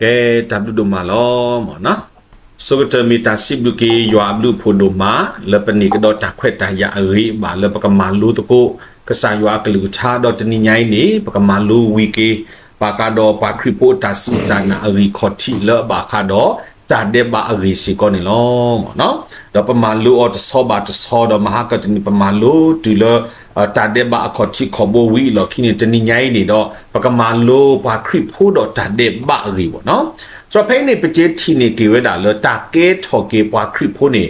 ကဲ, တၢ်ဘျုးဒိၣ်မးလီၤ. မ်နီၤ, ဆိကတၢၢ်မ့ၢ်တၢ်စံးဘျုးက့ၤယွၤအဘျုးအဖှိၣ်ဒိၣ်မး လၢပန့ၢ်ကဒီးတၢ်ခွဲးတၢ်ယာ်အဂ့ၤအဘၣ်လၢပကမၤလိသကိး ကစၢ်ယွၤအကလုၢ်ကထါ ဒီးတနံၤညါအံၤန့ၣ် ပကမၤလိဝံၤက့ၤ ဘၣ်ဃးဒီးပှၤခရံာ်ဖိအတၢ်စူၢ်တၢ်နာ်အဂံၢ်ခီၣ်ထံးလၢအဘၣ်ဃးဒီးတၢ်ဒဲးဘးအဂ့ၢ်စ့ၢ်ကီးန့ၣ်လီၤ. မ်နီၤ, ဒီးပမၤလိအီၤတဆီဘၣ်တဆီ ဒီးမဟါကတနံၤပမၤလိတုၤလၢ တၢ်ဒဲးဘးအခီၣ်ထံးခီၣ်ဘိဝံၤအလီၢ်ခံန့ၣ် တနံၤညါအံၤန့ၣ်ဒီး ပကမၤလိပှၤခရံာ်ဖိဒီးတၢ်ဒဲးဘးအဂ့ၢ်ဘၣ်နီၤ. ဒီးဖဲအံၤန့ၣ် ပကထံၣ်န့ၢ်က့ၤဝဲဒၣ်လၢတၢ်ကဲထီၣ်က့ၤပှၤခရံာ်ဖိန့ၣ်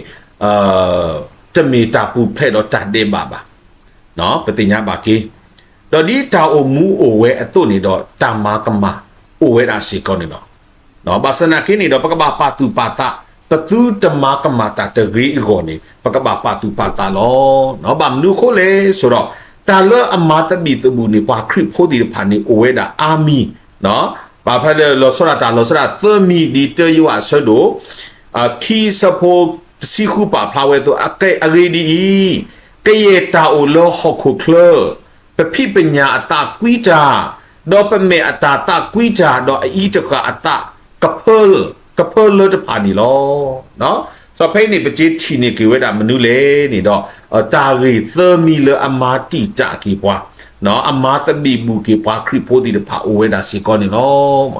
တမ့ၢ်တၢ်ပူၤဖျဲးဒီးတၢ်ဒဲးဘးဘၣ်. ပသ့ၣ်ညါဘၣ်က့ၤ, ဒီးဒ်တၢ်အိၣ်မူအိၣ်ဝဲအသိးန့ၣ်ဒီး တၢ်မၤကမၣ်အိၣ်ဝဲဒၣ်စ့ၢ်ကီးန့ၣ်လီၤ. ဘၣ်ဆၣ်သနာ်က့န့ၣ်ဒီး ပကဘၣ်ပာ်သူၣ်ပာ်သး ပသုတမၤကမၣ်တၢ်တဂ့ၤအဂီၢ်န့ၣ် ပကဘၣ်ပာ်သူၣ်ပာ်သးလီၤ. ဘၣ်မနုၤအဃိလဲၣ်ဆိဒီး တၢ်လၢအမၤသဘံၣ်သဘုၣ်န့ၣ် ပှၤခရံာ်ဖိသ့ၣ်တဖၣ်န့ၣ် အိၣ်ဝဲဒၣ်အါမံၤ, ပာ်ဖျါလၢလီၤဆီဒၣ်တၢ် လီၤဆီဒၣ်သၢမံၤ ဒ်တၢယိၤဟၣ်အဆၢဒိၣ် ခံဆၢဖိတဆံဃုပာ်ဖျါဝဲအသိး, အဂ့ၢ်ဒ်အံၤ, ကယဲၢ်တၢ်အိၣ်လၢဟီၣ်ခိၣ်ချၢ ပဖံးပညၣ်အသးကွံတၢ်, ဒီးပမဲာ်အတၢ်သးကွံတၢ်, ဒီးအအံၤတဃၣ်အသး ကဖၢလၢတဖၣ်န့ၣ်လီၤ. ဒီးဖဲအံၤန့ၣ် ပကထံၣ်န့ၢ်က့ၤဝဲဒၣ်မနုၤလဲၣ်န့ၣ်ဒီး တၢ်ဂ့ၢ်သၢမံၤလၢအမၤတံာ်တာ်က့ၤပှၤ, အမၤသဘံၣ်ဘုၣ်က့ၤပှၤခရံာ်ဖိသ့ၣ်တဖၣ်အိၣ်ဝဲဒၣ်စ့ၢ်ကီးန့ၣ်လီၤ.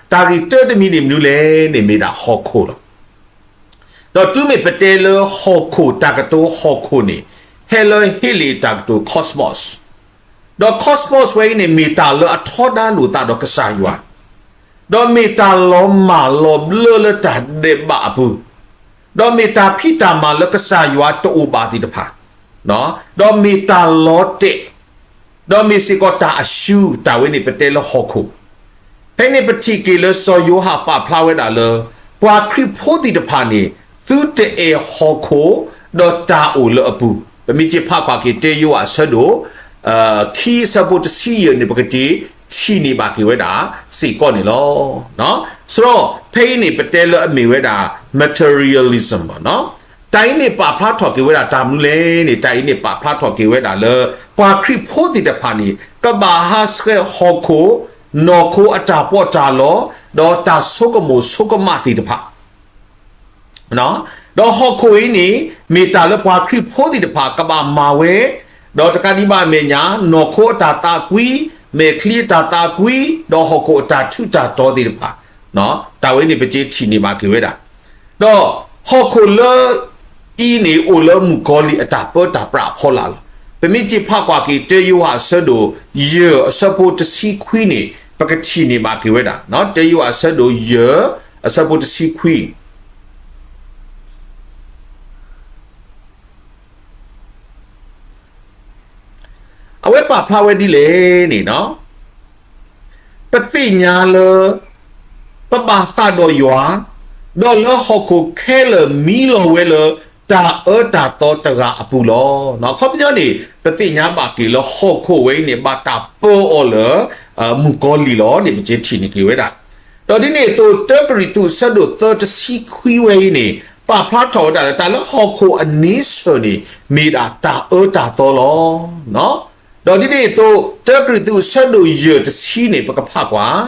တၢ်ဂ့ၢ်တၢတမံၤန့ၣ်မနုၤလဲၣ်န့ၣ် မ့ၢ်ဒၣ်ဟီၣ်ခိၣ်လီၤ. ဒီးတုၤမ့ၢ်ပတဲလၢဟီၣ်ခိၣ် တၢ်ကတိၤဟီၣ်ခိၣ်န့ၣ် ဟဲလၢဟ့လ့ၣ်တၢ်ကတိၤ cosmos, ဒီး cosmos ဝဲအံၤန့ၣ် မ့ၢ်တၢ်လၢအထီဒါလိာ်သးဒီးကစၢ်ယွၤ, ဒီးမ့ၢ်တၢ်လီၤမၢ်လီၤဘျၢလၢတၢ်ဒဲးဘးအပူၤ, ဒီးမ့ၢ်တၢ်ဖံးတၢ်မၤလၢကစၢ်ယွၤတအိၣ်ဘၣ်သ့ၣ်တဖၣ်, ဒီးမ့ၢ်တၢ်လီၤတဲာ်, ဒီးမ့ၢ်စ့ၢ်ကီးတၢ်အရှုံး တၢ်ဝဲန့ၣ်ပတဲလၢဟီၣ်ခိၣ်. ဖဲန့ၣ်ပထံၣ်က့ၤလၢစီၤယိၤဟၣ်ပာ်ဖျါဝဲဒၣ်လၢ ပှၤခရံာ်ဖိသ့ၣ်တဖၣ်န့ၣ် သုတအဲၣ်ဟီၣ်ခိၣ် ဒီးတၢ်အိၣ်လၢအပူၤ, ပမ့ၢ်က့ၤဖးကွၢ်က့ၤတၢယိၤဟၣ်အဆၢဒိၣ် ခံအဆၢဖိတဆံယဲၢ်န့ၣ် ပကထံၣ်န့ၢ်ဘၣ်က့ၤဝဲဒၣ်စ့ၢ်ကီးန့ၣ်လီၤ. ဆိဒီး ဖဲအံၤန့ၣ် ပတဲလၢအမ့ၢ်ဝဲဒၣ် materialism ဘၣ်နီၤ. တၢ်အံၤန့ၣ်ပာ်ဖျါထီၣ်က့ၤဝဲဒၣ်တၢ်မနုၤလဲၣ်န့ၣ် တၢ်အံၤန့ၣ်ပာ်ဖျါထီၣ်က့ၤဝဲဒၣ်လၢ ပှၤခရံာ်ဖိသ့ၣ်တဖၣ်န့ၣ် ကဘၣ်ဟးဆှဲးဟီၣ်ခိၣ်, နီၢ်ခိအတၢ်ပီးတၢ်လီ, ဒီးတၢ်ဆိကမိၣ်ဆိကမးသ့ၣ်တဖၣ် ဒီးဟီၣ်ခိၣ်အံၤန့ၣ် မ့ၢ်တၢ်လၢပှၤခရံာ်ဖိသ့ၣ်တဖၣ်ကဘၣ်မၤဝဲ, ဒီးတကးဒံးဘၣ်အမဲာ်ညါ နီၢ်ခိအတၢ်သးကွံ, မဲာ်ချံအတၢ်သးကွံ, ဒီးဟီၣ်ခိၣ်အတၢ်ထူးတၢ်တီၤသ့ၣ်တဖၣ်, တၢ်ဝဲန့ၣ်ပကထံၣ်န့ၢ်ဘၣ်က့ၤဝဲဒၣ်. ဒီးဟီၣ်ခိၣ်လၢအံၤန့ၣ် အိၣ်လၢမုၣ်ကီၤလံၢ်အတၢ်ပၢတၢ်ပြးအဖီလာ်လီၤ. ပမ့ၢ်က့ၤဖးကွၢ်က့ၤ တၢယိၤဟၣ်အဆၢဒိၣ်ယဲၢ်အဆၢဖိတဆံခွံန့ၣ် ပကထံၣ်န့ၢ်ဘၣ်က့ၤဝဲဒၣ်, တၢယိၤဟၣ်အဆၢဒိၣ်ယဲၢ်အဆၢဖိတဆံခွံ အဝဲပာ်ဖျါဝဲဒ်လဲၣ်န့ၣ်, ပသ့ၣ်ညါလၢ ပဘၣ်ဃးဒီးယွၤ, ဒီးလၢဟီၣ်ခိၣ်ခဲလၢာ်မံလီၤဝဲလၢ တၢ်အၢတၢ်သီတဂၤအပူၤလီၤ. အခီပညီန့ၣ် ပသ့ၣ်ညါဘၣ်က့ၤလၢဟီၣ်ခိၣ်ဝဲအံၤန့ၣ် ဘၣ်တၢ်ပၢအီၤလၢ မုၣ်ကီၤလံၢ်လီၤန့ၣ် ပကထံၣ်န့ၢ်က့ၤဝဲဒၣ်. ဒီးဒ်န့ၣ်အသိး တၢကရံၣ်သူးအဆၢဒိၣ်သၢတဆံခွံဝဲအံၤန့ၣ် ပာ်ဖျါထီၣ်ဝဲဒၣ်လၢ တၢ်လၢဟီၣ်ခိၣ်အန့ဆၢၣ်န့ၣ် မ့ၢ်ဒၣ်တၢ်အၢတၢ်သီလီၤ. ဒီးဒ်န့ၣ်အသိး တၢကရံၣ်သူးအဆၢဒိၣ်ယဲၢ်တဆံန့ၣ် ပကဖးကွၢ်,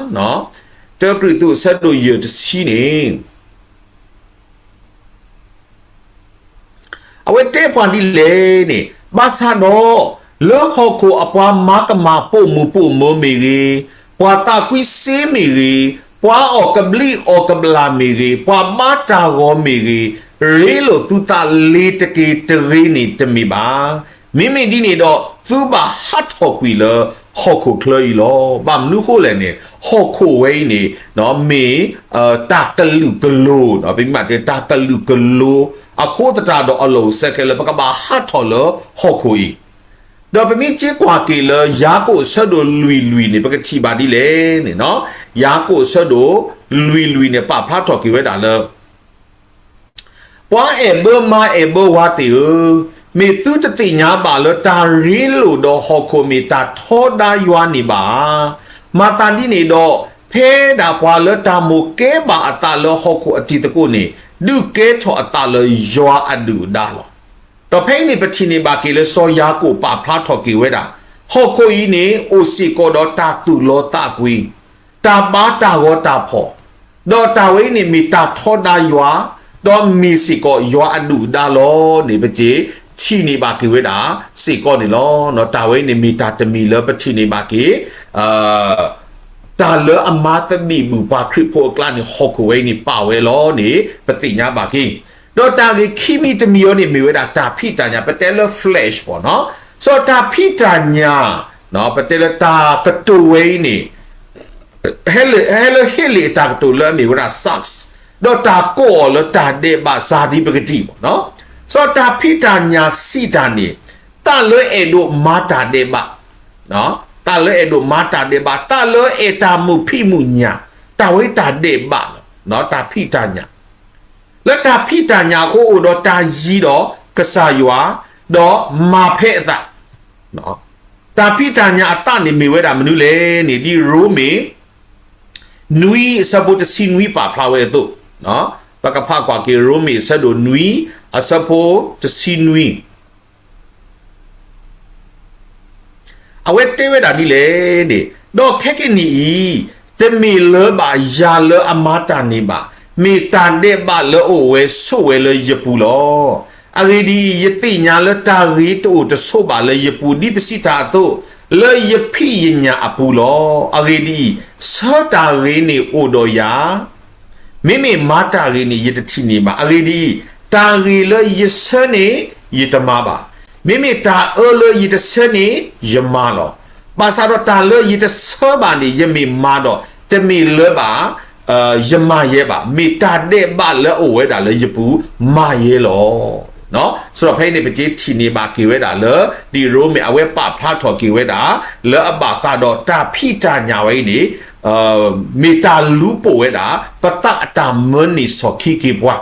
တၢကရံၣ်သူးအဆၢဒိၣ်ယဲၢ်တဆံန့ၣ် အဝဲတဲပှၤဒ်လဲၣ်န့ၣ်, ဘၣ်ဆၣ်ဒီး လၢဟီၣ်ခိၣ်အပှၤမၤကမၣ်ပိာ်မုၣ်ပိာ်မၢၤမ့ၢ်ဂ့ၤ, ပှၤသးကွံစ့မ့ၢ်ဂ့ၤ, ပှၤအီၣ်ကဘျံးအီၣ်ကဘျၣ်မ့ၢ်ဂ့ၤ, ပှၤဘါတၢ်ဂီၤမ့ၢ်ဂ့ၤ, ရ့လိာ်သုသးလ့ၤတက့ၤတဂ့ၤန့ၣ်တမ့ၢ်ဘၣ်. မ့မ့ၢ်ဒ်န့ၣ်ဒီး သုဘၣ်ဟးထီၣ်ကွံာ်လၢဟီၣ်ခိၣ်ချၢအံၤလီၤ. ဘၣ်မနုၤအဃိလဲၣ်န့ၣ် ဟီၣ်ခိၣ်ဝဲအံၤန့ၣ် မ့ၢ် တၢ်ကလုာ်ကလိၤ, ပမ့ၢ်တဲတၢ်ကလုာ်ကလိၤ အဃိသတးဒီးအလီၢ်အိၣ်ဆၢခဲလၢာ် ပကဘၣ်ဟးထီၣ်လၢဟီၣ်ခိၣ်အံၤ. ဒီးပမ့ၢ်က့ၤကွၢ်က့ၤလၢ ယၤကိာ်အဆၢဒိၣ်လွံၢ်လွံၢ်န့ၣ် ပကထံၣ်ဘၣ်ဒ်လဲၣ်န့ၣ်, ယၤကိာ်အဆၢဒိၣ်လွံၢ်လွံၢ်န့ၣ် ပာ်ဖျါထီၣ်က့ၤဝဲဒၣ်လၢ ပှၤအဲၣ်ဘၢမါအဲၣ်ဘၢဝၤသ့ၣ်ဧၢ, မ့ၢ်သုတသ့ၣ်ညါဘၣ်လၢတၢ်ရ့လိာ်ဒီးဟီၣ်ခိၣ်မ့ၢ်တၢ်ထီဒါယွၤန့ၣ်ဘၣ်ဧါ. မၤသးဒ်န့ၣ်ဒီး ဖဲဒၣ်ပှၤလၢတၢ်မိၣ်ကဲဘၣ်အသးလၢဟီၣ်ခိၣ်အတံၤသကိးန့ၣ် ဒုးကဲထီၣ်အသးလၢယွၤအဒုၣ်အဒါလီၤ. ဒီးဖဲအံၤန့ၣ် ပထံၣ်န့ၢ်ဘၣ်က့ၤလၢစီၤယၤကိာ်ပာ်ဖျါထီၣ်က့ၤဝဲဒၣ်, ဟီၣ်ခိၣ်အံၤန့ၣ် အိၣ်စ့ၢ်ကီးဒီးတၢ်သူၣ်လီသးကွံ, တၢ်ဘါတၢ်ဂီၤတၢ်ဖီၣ်, ဒီးတၢ်ဝဲအံၤန့ၣ်မ့ၢ်တၢ်ထီဒါယွၤ, ဒီးမ့ၢ်စ့ၢ်ကီးယွၤအဒုၣ်အဒါလီၤန့ၣ် ပစ့ၢ်ထံၣ်န့ၢ်ဘၣ်က့ၤဝဲဒၣ်စ့ၢ်ကီးန့ၣ်လီၤ. တၢ်ဝဲအံၤန့ၣ်မ့ၢ်တၢ်တမံၤလၢပထံၣ်န့ၢ်ဘၣ်က့ၤ တၢ်လၢအမၤသဘံၣ်ဘုၣ်ပှၤခရံာ်ဖိအကျါန့ၣ် ဟီၣ်ခိၣ်ဝဲအံၤန့ၣ်ပာ်ဝဲလီၤန့ၣ် ပသ့ၣ်ညါဘၣ်က့ၤ. ဒီးတၢ်ဂ့ၢ်ခံမံၤတမံၤအံၤန့ၣ် မ့ၢ်ဝဲဒၣ်တၢ်ဖံးတၢ်ညၣ် ပတဲလၢ flesh ပေါ့နော်. စီၤတၢ်ဖံးတၢ်ညၣ် ပတဲလၢတၢ်ကတိၤဝဲအံၤန့ၣ် ဟဲလၢဟ့လ့ၣ်အတၢ်ကတိၤလၢအမ့ၢ်ဝဲဒၣ် sarx, ဒီးတၢ်ကိးအီၤလၢတၢ်ဒဲးဘးစၤဒံးပကတံၢ် ပေါ့နော်. စီၤတၢ်ဖံးတၢ်ညၣ်စံးတၢ်န့ၣ် သးလၢအဲၣ်ဒိးမၤတၢ်ဒဲးဘး, သးလၢအဲၣ်ဒိးမၤတၢ်ဒဲးဘး, သးလၢအဲၣ်တၢ်မုာ်ဖံးမုာ်ညၣ်, တၢ်ဝဲတၢ်ဒဲးဘးလီၤ, တၢ်ဖံးတၢ်ညၣ်. လၢတၢ်ဖံးတၢ်ညၣ်အဃိအိၣ်ဒီးတၢ်ယံၤဒီးကစၢ်ယွၤ, ဒီးမၤဖဲအသး တၢ်ဖံးတၢ်ညၣ်အသးန့ၣ်မ့ၢ်ဝဲဒၣ်မနုၤလဲၣ်န့ၣ် ဒ်ရိမ့ၤ နွံအဆၢဖိတဆံနွံပာ်ဖျါဝဲအသိး, ပကဖးကွၢ်က့ၤရိမ့ၤအဆၢဒိၣ်နွံ အဆၢဖိတဆံနွံ အဝဲတဲဝဲဒၣ်ဒ်လဲၣ်န့ၣ်, ဒီးခဲကနံၣ်အံၤ တမ့ၢ်လၢၤဘၣ်ယၤလၢအမၤတၢ်န့ၣ်ဘၣ်, မ့ၢ်တၢ်ဒဲးဘးလၢအအိၣ်ဝဲဆိးဝဲလၢယပူၤလီၤ. အဂ့ၢ်ဒ်အံၤ, ယသ့ၣ်ညါလၢတၢ်ဂ့ၤတအိၣ်တဆိးဘၣ်လၢယပူၤ ဒ်ပစံးတၢ်အသိး, လၢယဖံးယညၣ်အပူၤလီၤ. အဂ့ၢ်ဒ်အံၤ, ဆၢတၢ်ဂ့ၤန့ၣ်အိၣ်ဒီးယၤ မ့မ့ၢ်မၤတၢ်ဂ့ၤန့ၣ် ယတထံၣ်န့ၢ်ဘၣ်. အဂ့ၢ်ဒ်အံၤ, တၢ်ဂ့ၤလၢယဆၢန့ၣ် ယတမၤဘၣ်. မ့မ့ၢ်တၢ်အၢလၢယတဆၢန့ၣ် ယမၤလီၤ. ဘၣ်ဆၣ်ဒီးတၢ်လၢယတဆၢဘၣ်န့ၣ် ယမ့ၢ်မၤဒီး တမ့ၢ်လၢၤဘၣ် ယမၤယဲဘၣ်. မ့ၢ်တၢ်ဒဲးဘးလၢအအိၣ်ဝဲဒၣ်လၢယပူၤ မၤယဲလီၤ. ဆိုတော့ ဖဲအံၤန့ၣ် ပကထံၣ်န့ၢ်ဘၣ်က့ၤဝဲဒၣ်လၢ ဒ်ရိမ့ၤအဝဲပာ်ဖျါထီၣ်က့ၤဝဲဒၣ် လၢအဘၣ်ဃးဒီးတၢ်ဖံးတၢ်ညၣ်ဝဲအံၤန့ၣ် မ့ၢ်တၢ်လူၤပိာ်ဝဲဒၣ် ပသးအတၢ်မၢန့ၢ်စီၣ်ခံက့ၤပှၤ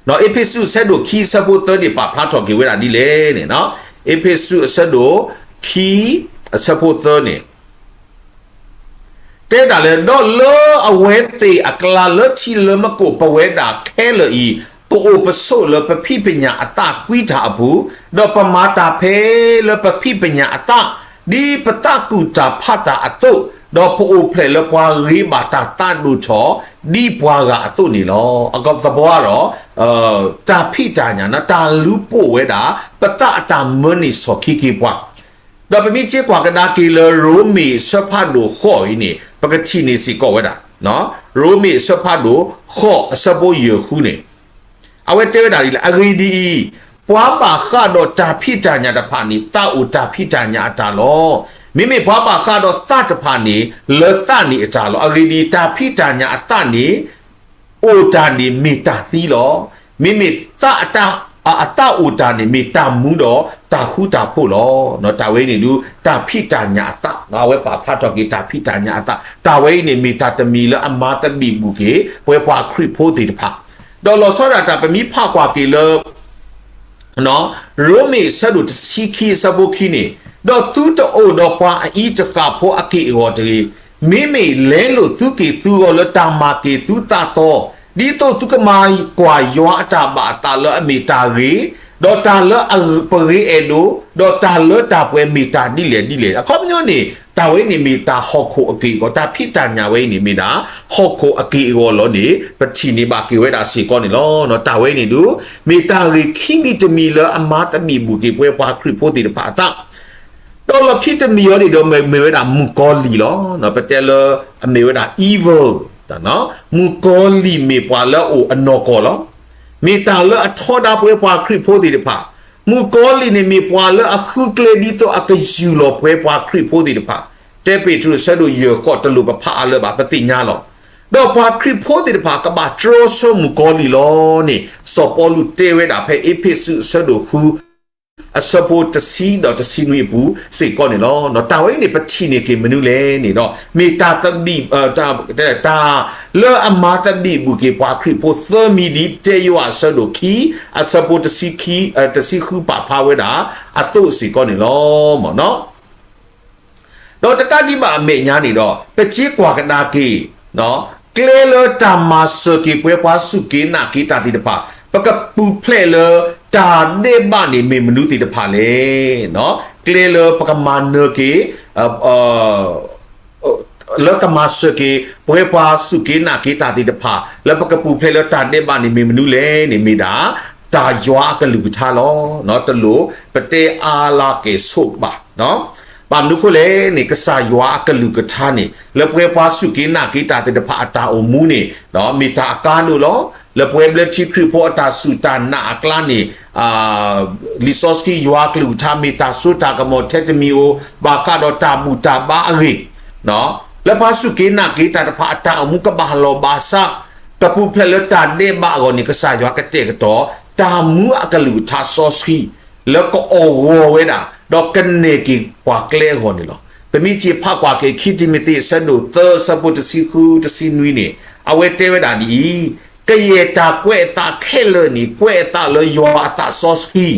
ဒီးအ့းဖ့းစူးအဆၢဒိၣ်ခံအဆၢဖိသၢန့ၣ် ပာ်ဖျါထီၣ်က့ၤဝဲဒၣ်ဒ်လဲၣ်န့ၣ်, အ့းဖ့းစူးအဆၢဒိၣ်ခံ အဆၢဖိသၢန့ၣ် တဲဒၣ်လၢ ဒီးလၢအဝဲသ့ၣ်အကျါ လၢထံလၢမူကိာ်ပဝဲဒၣ်ခဲလၢာ်အံၤ ပအိၣ်ပဆိးလၢပဖံးပညၣ်အသးကွံတၢ်အပူၤ, ဒီးပမၤတၢ်ဖဲလၢပဖံးပညၣ်အသး, ဒ်ပသးကူၣ်တၢ်ဖးတၢ်အသိး, ဒီးပအိၣ်ဖျဲၣ်လၢပှၤဂ့ၤဘၣ်တၢ်သးဒိၣ်ထီၣ် ဒ်ပှၤဂၤအသိးန့ၣ်လီၤ. အကသဘီဒီး တၢ်ဖံးတၢ်ညၣ် တၢ်လူၤပိာ်ဝဲဒၣ် ပသးအတၢ်မၢန့ၢ်စီၣ်ခံက့ၤပှၤ ဒီးပမ့ၢ်က့ၤကွၢ်ကဒါက့ၤလၢ ရိမ့ၤအဆၢဖးဒိၣ်ဃိးအံၤန့ၣ် ပကထံၣ်န့ၢ်စ့ၢ်ကီးဝဲဒၣ်, ရိမ့ၤအဆၢဖးဒိၣ်ဃိး အဆၢဖိယဲၢ်ဃုန့ၣ် အဝဲတဲဝဲဒၣ်ဒ်လဲၣ်, အဂ့ၢ်ဒ်အံၤ, ပှၤဘၣ်ဃးဒီးတၢ်ဖံးတၢ်ညၣ်တဖၣ်န့ၣ် သးအိၣ်တၢ်ဖံးတၢ်ညၣ်အတၢ်လီၤ. မ့မ့ၢ်ပှၤဘၣ်ဃးဒီးသးတဖၣ်န့ၣ် လၢသးန့ၣ်အတၢ်လီၤ. အဂ့ၢ်ဒ်အံၤ, တၢ်ဖံးတၢ်ညၣ်အသးန့ၣ် အိၣ်တၢ်န့ၣ်မ့ၢ်တၢ်သံလီၤ. မ့မ့ၢ်သးအတၢ်, အသးအိၣ်တၢ်န့ၣ် မ့ၢ်တၢ်မူဒီးတၢ်ဃူတၢ်ဖိးလီၤ. တၢ်ဝဲအံၤန့ၣ်ဒုး တၢ်ဖံးတၢ်ညၣ်အသး, အဝဲပာ်ဖျါထီၣ်က့ၤတၢ်ဖံးတၢ်ညၣ်အသး, တၢ်ဝဲအံၤန့ၣ်မ့ၢ်တၢ်တမံၤလၢအမၤသဘံၣ်ဘုၣ်က့ၤ ပဝဲပှၤခရံာ်ဖိသ့ၣ်တဖၣ်, ဒီးလီၤဆီဒၣ်တၢ်ပမ့ၢ်ဖးကွၢ်က့ၤလၢ ရိမ့ၤအဆၢဒိၣ်တဆံခံအဆၢဖိခံန့ၣ်, ဒီးသုတအိၣ်ဒီးပှၤအအံၤတဃၣ်ဖိအက့ၢ်အဂီၤတဂ့ၤ, မ့မ့ၢ်လဲလိာ်သုက့ၢ်သုဂီၤလၢတၢ်မၤက့ၤသုသးသီ, ဒ်သိးသုကမၤကွၢ်ယွၤအတၢ်ဘၣ်အသးလၢအမ့ၢ်တၢ်ဂ့ၤ, ဒီးတၢ်လၢပဂ့ၤအဲၣ်ဒိး, ဒီးတၢ်လၢတၢ်ပှဲၤမ့ၢ်တၢ်ဒ်လဲၣ်ဒ်လဲၣ်. အခီပညီန့ၣ် တၢ်ဝဲန့ၣ်မ့ၢ်တၢ်ဟီၣ်ခိၣ်အက့ၢ်အဂီၤ, တၢ်ဖံးတၢ်ညၣ်ဝဲအံၤန့ၣ်မ့ၢ်ဒၣ် ဟီၣ်ခိၣ်အက့ၢ်အဂီၤလီၤန့ၣ် ပထံၣ်န့ၢ်ဘၣ်က့ၤဝဲဒၣ်စ့ၢ်ကီးန့ၣ်လီၤ. တၢ်ဝဲန့ၣ်ဒုး မ့ၢ်တၢ်ဂ့ၢ်ခံမံၤတမံၤလၢအမၤသဘံၣ်ဘုၣ်က့ၤပဝဲပှၤခရံာ်ဖိသ့ၣ်တဖၣ်အသး, ဒီးလီၢ်ခံတမံၤအံၤန့ၣ်ဒီးမ့ၢ်ဝဲဒၣ်မုၣ်ကီၤလံၢ်လီၤ. ပတဲလၢအမ့ၢ်ဝဲဒၣ် evil, မုၣ်ကီၤလံၢ်မ့ၢ်ပှၤလၢအအိၣ်အနီၢ်ကီၢ်လီၤ. မ့ၢ်တၢ်လၢအထီဒါပဝဲပှၤခရံာ်ဖိသ့ၣ်တဖၣ်, မုၣ်ကီၤလံၢ်န့ၣ်မ့ၢ်ပှၤလၢအဃုကျဲဒ်သိးအကယူၢ်လီၤပဝဲပှၤခရံာ်ဖိသ့ၣ်တဖၣ်, တဲပ့းတရူးအဆၢဒိၣ်ယဲၢ်ဃိး တလိၣ်ပဖးအါလၢၤဘၣ် ပသ့ၣ်ညါလီၤ. ဒီးပှၤခရံာ်ဖိသ့ၣ်တဖၣ်ကဘၣ်တြီဆၢမုၣ်ကီၤလံၢ်လီၤန့ၣ် စီၤပီလူးတဲဝဲဒၣ်ဖဲအ့းဖ့းစူးအဆၢဒိၣ်ဃု အဆၢဖိတဆံဒီးတဆံနွံအပူၤစ့ၢ်ကီးန့ၣ်လီၤ. တၢ်ဝဲအံၤန့ၣ် ပထံၣ်န့ၢ်က့ၤမနုၤလဲၣ်န့ၣ်ဒီး မ့ၢ်တၢ်သဘံၣ်, တၢ်လၢအမၤသဘံၣ်ဘုၣ်က့ၤပှၤခရံာ်ဖိသၢမံၤဒ် တၢယိၤဟၣ်အဆၢဒိၣ်ခံ အဆၢဖိတဆံခံ, တဆံဃုပာ်ဖျါဝဲဒၣ်အသိးစ့ၢ်ကီးန့ၣ်လီၤ. ဒီးတကးဒံးဘၣ်အမဲာ်ညါန့ၣ်ဒီး ပက့ၤကွၢ်ကဒါက့ၤ ကျဲလၢတၢ်မၤစၢၤက့ၤပဝဲပှၤစူၢ်က့ၤနာ်က့ၤတၢ်သ့ၣ်တဖၣ်, ပကပူၤဖျဲးလၢတၢ်ဒဲးဘးန့ၣ်မ့ၢ်မနုၤသ့ၣ်တဖၣ်လဲၣ်. ကျဲလၢပကမၤနၢၤက့ၤ အ လၢကမၤစၢၤက့ၤ ပဝဲပှၤစူၢ်က့ၤနာ်က့ၤတၢ်သ့ၣ်တဖၣ် လၢပကပူၤဖျဲးလၢတၢ်ဒဲးဘးန့ၣ် မ့ၢ်မနုၤလဲၣ်န့ၣ် မ့ၢ်ဒၣ် တၢ်ယွၤအကလုၢ်ကထါလီၤ. တလိၣ် ပတဲအါလၢကဲၣ်ဆိးဘၣ် ဘၣ်မနုၤအဃိလဲၣ်န့ၣ် ကစၢ်ယွၤအကလုၢ်ကထါန့ၣ် လၢပဝဲပှၤစူၢ်က့ၤနာ်က့ၤတၢ်သ့ၣ်တဖၣ်အတၢ်အိၣ်မူန့ၣ် မ့ၢ်တၢ်အကါဒိၣ်လီၤ. လၢပဝဲဘျၢထံခရံာ်ဖိအတၢ်စူၢ်တၢ်နာ်အကျါန့ၣ် လံာ်စီဆှံယွၤအကလုၢ်ကထါမ့ၢ်တၢ်စိတၢ်ကမီၤထဲတမံၤဧိၤ ဘၣ်ဃးဒီးတၢ်ဘူၣ်တၢ်ဘါအဂ့ၢ် လၢပှၤစူၢ်က့ၤနာ်က့ၤတၢ်တဖၣ်အတၢ်အိၣ်မူကဘၣ်လီၢ်ဘၣ်စး ကပူၤဖျဲးလၢတၢ်ဒဲးဘးအဂီၢ်န့ၣ် ကစၢ်ယွၤကတဲာ်ကတီၤ တၢ်မူအကလုၢ်ကထါစီဆှံ လၢကအိၣ်ဂီၤဝဲဒၣ် ဒီးကနဲၣ်က့ၤပှၤကျဲအဂီၢ်န့ၣ်လီၤ. ပမ့ၢ်က့ၤဖးကွၢ်က့ၤ ခံတံၤမသ့း အဆၢဒိၣ်သၢ အဆၢဖိတဆံဃု တဆံနွံန့ၣ် အဝဲတဲဝဲဒၣ်ဒ်အံၤ, ကယဲၢ်တၢ်ကွဲးအသးခဲလၢာ်န့ၣ် ကွဲးအသးလၢယွၤအသးစီဆှံ,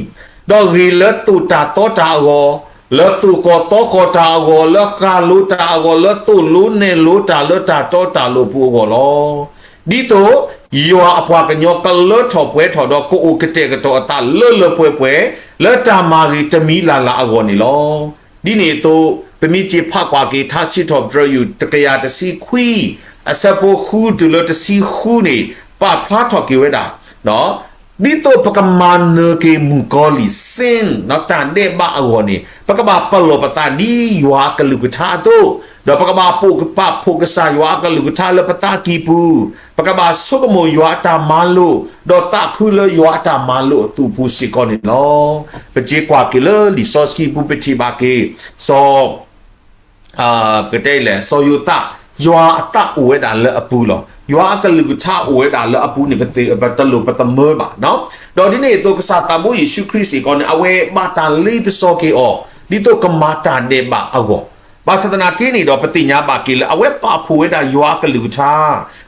ဒီးဂ့ၤလၢသိၣ်တၢ်သီတၢ်အဂီၢ်, လၢသိၣ်ဃီၣ်သီဃီၣ်တၢ်အဂီၢ်, လၢဃၣ်လိၤတၢ်အဂီၢ်, လၢသိၣ်လိနဲၣ်လိတၢ်လၢတၢ်တီတၢ်လိၤအပူၤအဂီၢ်လီၤ. ဒ်သိးယွၤအပှၤကညီကလၢထီၣ်ပှဲၤထီၣ်ဒီး ကအိၣ်ကတဲာ်ကတီၤအသးလၢလၢပှဲၤပှဲၤ လၢတၢ်မၤဂ့ၤတမံၤလၢ်လၢ်အဂီၢ်န့ၣ်လီၤ. ဒ်န့ၣ်အသိး ပမ့ၢ်က့ၤဖးကွၢ်က့ၤ ထါစံးထီၣ်ပတြၢၤယုၢ် တကယၤတဆံခွံ အဆၢဖိဃုတုၤလၢတဆံဃုန့ၣ် ပာ်ဖျါထီၣ်က့ၤဝဲဒၣ် ဒ်သိးပကမၤနၢၤက့ၤမုၣ်ကီၤလံၢ် sin တၢ်ဒဲးဘးအဂီၢ်န့ၣ် ပကဘၣ်ပလီၢ်ပသးဒ်ယွၤအကလုၢ်ကထါအသိး, ဒီးပကဘၣ်ပိာ်ပာ်ဖှိၣ်ကစၢ်ယွၤအကလုၢ်ကထါလၢပသးကံၢ်ပူၤ, ပကဘၣ်ဆိကမိၣ်ယွၤအတၢ်မၤလိာ်, ဒီးသးခုလၢယွၤအတၢ်မၤလိာ်အသိးအပူၤစ့ၢ်ကီးန့ၣ်လီၤ. ပက့ၤကွၢ်က့ၤလၢလံာ်စီဆှံပူၤ ပထံၣ်ဘၣ်က့ၤ စီၤ ပကတဲလဲၣ် စီၤယိၤသး, ယွၤအသးအိၣ်ဝဲဒၣ်လၢအပူၤလီၤ. ယွၤအကလုၢ်ကထါအိၣ်ဝဲဒၣ်လၢအပူၤန့ၣ် ပတလိၣ်ပသမၢဘၣ်. ဒီးဒ်န့ၣ်အသိး ကစၢ်သးဘိယ့ၣ်ၡူးခရံာ်စ့ၢ်ကီးန့ၣ် အဝဲဘၣ်တၢ်လ့ပစီက့ၤအီၤ ဒ်သိးကမၤတၢ်ဒဲးဘးအဂီၢ်, ဘၣ်ဆၣ်သနာ်က့န့ၣ်ဒီး ပသ့ၣ်ညါဘၣ်က့ၤလၢ အဝဲပာ်ဖှိၣ်ဝဲဒၣ်ယွၤအကလုၢ်ကထါ,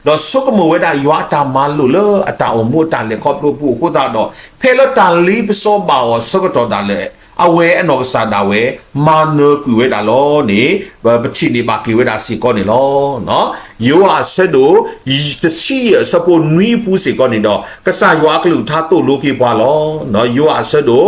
ဒီးဆိကမိၣ်ဝဲဒၣ်ယွၤအတၢ်မၤလိာ်လၢအတၢ်အိၣ်မူအတၢ်လဲၤခီဖျိအပူၤအဃိသတးဒီး ဖဲလၢတၢ်လ့ပစီဘၣ်အီၤအဆၢကတီၢ်ဒၣ်လဲာ် အဝဲအနီၢ်ကစၢ်ဒၣ်ဝဲ မၤနၢၤကွံာ်ဝဲဒၣ်လီၤန့ၣ် ပထံၣ်န့ၢ်ဘၣ်က့ၤဝဲဒၣ်စ့ၢ်ကီးန့ၣ်လီၤ. ယိၤဟၣ်အဆၢဒိၣ် တဆံယဲၢ် အဆၢဖိနွံအပူၤစ့ၢ်ကီးန့ၣ်ဒီး ကစၢ်ယွၤအကလုၢ်ကထါသိၣ်လိက့ၤပှၤလီၤ. ယိၤဟၣ်အဆၢဒိၣ်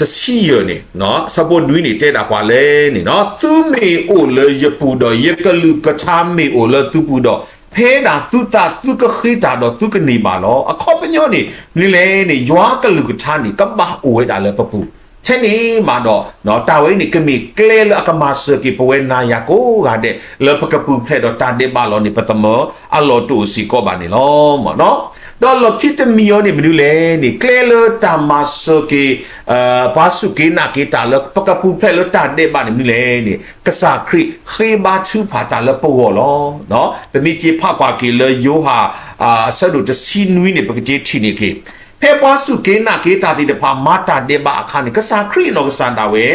တဆံယဲၢ်န့ၣ် အဆၢဖိနွံန့ၣ် တဲဒၣ်ပှၤလဲၣ်န့ၣ်, သုမ့ၢ်အိၣ်လၢယပူၤဒီး ယကလုၢ်ကထါမ့ၢ်အိၣ်လၢသုပူၤဒီး ဖဲဒၣ်သုသးသုကဃ့တၢ်ဒီးသုကန့ၢ်ဘၣ်လီၤ. အခီပညီန့ၣ် မနုၤလဲၣ်န့ၣ် ယွၤကလုၢ်ကထါန့ၣ် ကဘၣ်အိၣ်ဝဲဒၣ်လၢပပူၤ ထဲန့ၣ်မးဒီး တၢ်ဝဲအံၤန့ၣ် ကမ့ၢ်ကျဲလၢအကမၤစၢၤက့ၤပဝဲနၤယၤကိးဂၤဒဲး လၢပကပူၤဖျဲးဒီးတၢ်ဒဲးဘးလီၤန့ၣ် ပသမၢအလီၢ်တအိၣ်စ့ၢ်ကီးဘၣ်န့ၣ်လီၤ. ဒီးလီၢ်ခံတမံၤအံၤန့ၣ် မနုၤလဲၣ်န့ၣ် ကျဲလၢတၢ်မၤစၢၤက့ၤ ပှၤစူၢ်က့ၤနာ်က့ၤတၢ်လၢပကပူၤဖျဲးလၢတၢ်ဒဲးဘးန့ၣ် မနုၤလဲၣ်န့ၣ် ကစၢ်ခရံာ်ဃ့ဘါထုကဖၣ်တၢ်လၢပဂီၢ်လီၤ. ပမ့ၢ်က့ၤဖးကွၢ်က့ၤလၢယိၤဟၣ် အဆၢဒိၣ်တဆံနွံန့ၣ် ပကက့ၤထံၣ်န့ၢ်က့ၤ ဖဲပှၤစူၢ်က့ၤနာ်က့ၤတၢ်သ့ၣ်တဖၣ်မၤတၢ်ဒဲးဘးအခါန့ၣ် ကစၢ်ခရံာ်အနီၢ်ကစၢ်ဒၣ်ဝဲ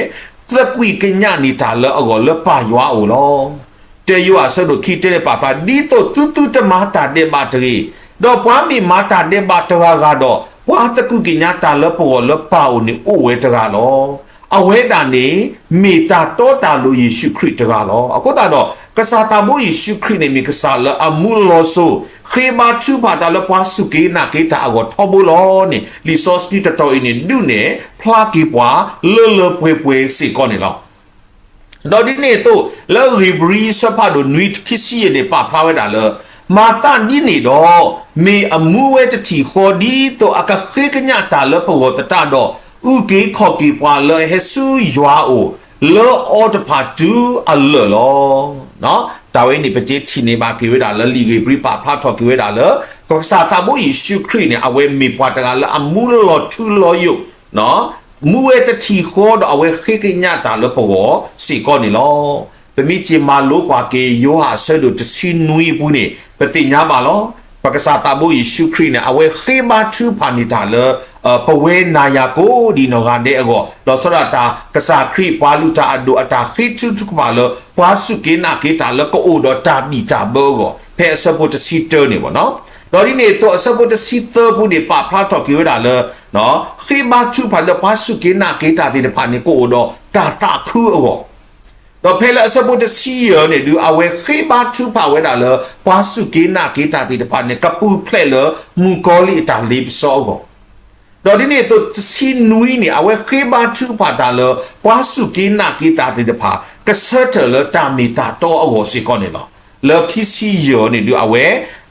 သကွံာ်ကညးန့ၢ်တၢ်လၢအဂီၢ်လၢပၢ်ယွၤအအိၣ်လီၤ. တၢယိၤဟၣ်အဆၢဒိၣ်ခံတဲန့ၣ်ပာ်ဖျါ ဒ်သိးသုသုတမၤတၢ်ဒဲးဘးတဂ့ၤ, ဒီးပှၤမ့ၢ်မၤတၢ်ဒဲးဘးတဂၤဂၤဒီး ပှၤသကွံာ်ကညးတၢ်လၢပဂီၢ်လၢပၢ်အအိၣ်န့ၣ်အိၣ်ဝဲတဂၤလီၤ. အဝဲဒၣ်န့ၣ် မ့ၢ်တၢ်တီတၢ်လိၤယ့ၣ်ၡူးခရံာ်တဂၤလီၤ. အဃိသတးဒီး ကစၢ်သးဘိယ့ၣ်ၡူးခရံာ်န့ၣ် မ့ၢ်ကစၢ်လၢအမူလီၤစိၤ ဃ့ဘါထုကဖၣ်တၢ်လၢပှၤစူၢ်က့ၤနာ်က့ၤတၢ်အဂီၢ်ထီဘိလီၤန့ၣ် လံာ်စီဆှံတတီၤအံၤန့ၣ် ဒုးနဲၣ်ဖျါက့ၤပှၤလၢလၢပှဲၤပှဲၤစ့ၢ်ကီးန့ၣ်လီၤ. ဒီးဒ်န့ၣ်အသိး လၢဧ့ၤဘြံၤအဆၢဖးဒိၣ်နွံ ခံဆံယဲၢ်န့ၣ် ပာ်ဖျါဝဲဒၣ်လၢ မၤသးဒ်န့ၣ်ဒီး မ့ၢ်အမူဝဲတထံၣ်ဃီ ဒ်သိးအကဃ့ကညးတၢ်လၢပဂီၢ်သတးဒီး အုၣ်က့ၤခီၣ်က့ၤပှၤလၢအဟဲဆူယွၤအအိၣ် လၢအီၤတဖၣ်တုၤအလၢာ်လီၤ. တၢ်ဝဲန့ၣ် ပက့ၤထံၣ်န့ၢ်ဘၣ်က့ၤဝဲဒၣ်လၢလံာ်ဧ့ၤဘြံၤပာ်ဖျါထီၣ်က့ၤဝဲဒၣ်လၢ ကစၢ်သးဘိယ့ၣ်ၡူးခရံာ်န့ၣ် အဝဲမ့ၢ်ပှၤတဂၤလၢအမူလီၤထူလီၤယိာ် မူဝဲတထံၣ်ဃီဒီးအဝဲဃ့ကညးတၢ်လၢပဂီၢ်စ့ၢ်ကီးန့ၣ်လီၤ. ပမ့ၢ်က့ၤမၤလိကွၢ်က့ၤ ယိၤဟၣ်အဆၢဒိၣ်တဆံနွံအပူၤန့ၣ် ပသ့ၣ်ညါဘၣ်လီၤ. ပကစၢ်သးဘိယ့ၣ်ၡူးခရံာ်န့ၣ် အဝဲဃ့ဘါထုကဖၣ်န့ၢ်တၢ်လၢ ပဝဲနၤယၤကိးဒံးနီၢ်ဂၤဒဲးအဂီၢ် လီၤဆီဒၣ်တၢ် ကစၢ်ခရံာ်ပှၤလုၢ်တၢ်အဒိၣ်အတၢ်ဃ့ထုကဖၣ်လၢ ပှၤစူၢ်က့ၤနာ်က့ၤတၢ်လၢကအိၣ်ဒီးတၢ်ဘံၣ်တၢ်ဘၢအဂီၢ် ဖဲအဆၢဖိတဆံတၢန့ၣ်ဘၣ်နီၤ. ဒီးဒ်န့ၣ်အသိး အဆၢဖိတဆံသၢပူၤန့ၣ် ပာ်ဖျါထီၣ်က့ၤဝဲဒၣ်လၢ ဃ့ဘါထုကဖၣ်လၢပှၤစူၢ်က့ၤနာ်က့ၤတၢ်သ့ၣ်တဖၣ်န့ၣ် ကအိၣ်ဒီးတၢ်သးခုအဂီၢ် ဒီးဖဲလၢအဆၢဖိတဆံယဲၢ်န့ၣ်ဒုး အဝဲဃ့ဘါထုကဖၣ်ဝဲဒၣ်လၢ ပှၤစူၢ်က့ၤနာ်က့ၤတၢ်သ့ၣ်တဖၣ်န့ၣ် ကပူၤဖျဲးလၢမုၣ်ကီၤလံၢ်အတၢ်လ့ပစီအဂီၢ်, ဒီးဒ်န့ၣ်အသိးတဆံနွံန့ၣ် အဝဲဃ့ဘါထုကဖၣ်တၢ်လၢ ပှၤစူၢ်က့ၤနာ်က့ၤတၢ်သ့ၣ်တဖၣ် ကဆၢထၢၣ်လၢတၢ်မ့ၢ်တၢ်တီအဂီၢ်စ့ၢ်ကီးန့ၣ်လီၤ. လၢခံဆံယဲၢ်န့ၣ်ဒုး အဝဲ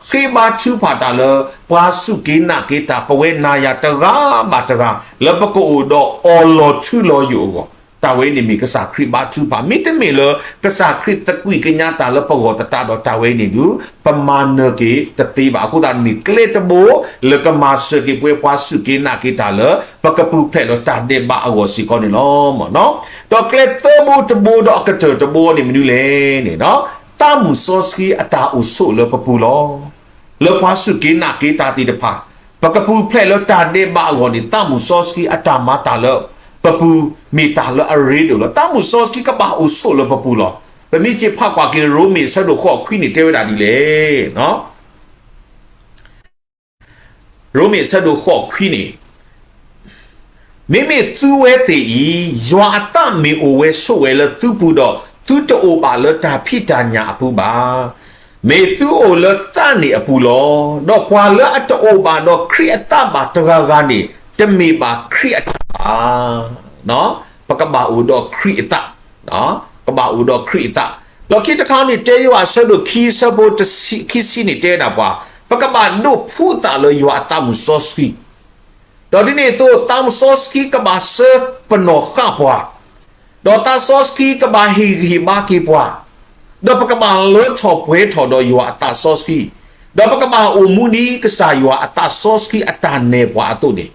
ဃ့ဘါထုကဖၣ်တၢ်လၢ ပှၤစူၢ်က့ၤနာ်က့ၤတၢ် ပဝဲနၤယၤတဂၤဘၣ်တဂၤ လၢပကအိၣ်ဒီးအီၣ်လီၤထူလီၤယိာ်အဂီၢ်, တၢ်ဝဲန့ၣ်မ့ၢ်ကစၢ်ခရံာ်ဘါထုကဖၣ်, မ့တမ့ၢ်လၢ ကစၢ်ခရံာ်သကွံာ်ကညးတၢ်လၢပဂီၢ်သတးဒီး တၢ်ဝဲန့ၣ်ဒုး ပမၤနၢၤက့ၤတသ့ဘၣ်. အဃိသတးမ့ၢ်ကျဲတဘိ လၢကမၤစၢၤက့ၤပဝဲပှၤစူၢ်က့ၤနာ်က့ၤတၢ်လၢ ပကပူၤဖျဲးဒီးတၢ်ဒဲးဘးအဂီၢ်စ့ၢ်ကီးန့ၣ်လီၤ. ဒီးကျဲသၢဘိတဘိဒီးအကတၢၢ်တဘိန့ၣ်မနုၤလဲၣ်န့ၣ်, သးမုၢ်စီဆှံအတၢ်အိၣ်ဆိးလၢပပူၤလီၤ. လၢပှၤစူၢ်က့ၤနာ်က့ၤတၢ်သ့ၣ်တဖၣ် ပကပူၤဖျဲးလၢတၢ်ဒဲးဘးအဂီၢ်န့ၣ် သးမုၢ်စီဆှံအတၢ်မၤတၢ်လၢပပူၤ မ့ၢ်တၢ်လၢအရ့ဒိၣ်လီၤ. သးမုၢ်စီဆှံကဘၣ်အိၣ်ဆိးလၢပပူၤလီၤ. ပမ့ၢ်က့ၤဖးကွၢ်က့ၤ ရိမ့ၤအဆၢဒိၣ်ဃိးခွံန့ၣ် တဲဝဲဒၣ်ဒ်လဲၣ် ရိမ့ၤအဆၢဒိၣ်ဃိးခွံန့ၣ်, မ့မ့ၢ်သုဝဲသ့ၣ်အံၤ, ယွၤအသးမ့ၢ်အိၣ်ဝဲဆိးဝဲလၢသုပူၤဒီး, သုတအိၣ်ဘၣ်လၢတၢ်ဖံးတၢ်ညၣ်အပူၤဘၣ်. မ့ၢ်သုအိၣ်လၢသးန့ၣ်အပူၤလီၤ. ဒီးပှၤလၢအတအိၣ်ဘၣ်ဒီးခရံာ်အသးဘၣ်တဂၤဂၤန့ၣ်, တမ့ၢ်ဘၣ်ခရံာ်အတၢ်ဘၣ်. ပကဘၣ်အိၣ်ဒီးခရံာ်အသး, ကဘၣ်အိၣ်ဒီးခရံာ်အသး. လီၢ်ခံတခါန့ၣ် တၢယိၤဟၣ်အဆၢဒိၣ်ခံ အဆၢဖိခံဆံန့ၣ် တဲဝဲဒၣ်ပှၤ, ပကဘၣ်ဒိးဖှူသးလၢယွၤအသးမုၢ်စီဆှံ ဒီးဒ်န့ၣ်အသိး သးစီဆှံကဘၣ်ဆှၢပနီၢ်ဃာ်ပှၤ, ဒီးသးစီဆှံကဘၣ်ဟ့ၣ်ဂံၢ်ဟ့ၣ်ဘါက့ၤပှၤ, ဒီးပကဘၣ်လၢထီၣ်ပှဲၤထီၣ်ဒီးယွၤအသးစီဆှံ, ဒီးပကဘၣ်အိၣ်မူဒ်ကစၢ်ယွၤအသးစီဆှံအတၢ်နဲၣ်ပှၤအသိးန့ၣ်,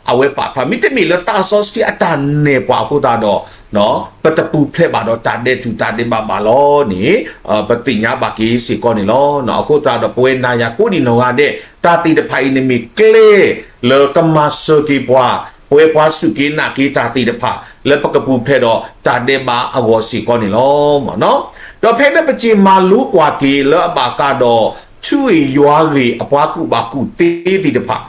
အဝဲပာ်ဖျါ မ့တမ့ၢ်လၢသးစီဆှံအတၢ်နဲၣ်ပှၤအဃိသတးဒီး ပတပူၤဖျဲးဘၣ်ဒီးတၢ်ဒဲးတူာ်တၢ်ဒဲးဘးဘၣ်လီၤန့ၣ် ပသ့ၣ်ညါဘၣ်က့ၤစ့ၢ်ကီးန့ၣ်လီၤ. အဃိသတးဒီး ပဝဲနၤယၤကိးနံၤနီၢ်ဂၤဒဲး တၢ်သ့ၣ်တဖၣ်အံၤန့ၣ်မ့ၢ်ကျဲ လၢကမၤစၢၤက့ၤပှၤ, ပဝဲပှၤစူၢ်က့ၤနာ်က့ၤတၢ်သ့ၣ်တဖၣ် လၢပကပူၤဖျဲးဒီးတၢ်ဒဲးဘးအဂီၢ်စ့ၢ်ကီးန့ၣ်လီၤ. ဒီးဖဲလၢပက့ၤမၤလိကွၢ်က့ၤလၢအဘၣ်ဃးဒီး ထူဂ့ၢ်ယွၤဂ့ၢ်အပှၤကူၣ်ဘၣ်ကူၣ်သ့သ့ၣ်တဖၣ်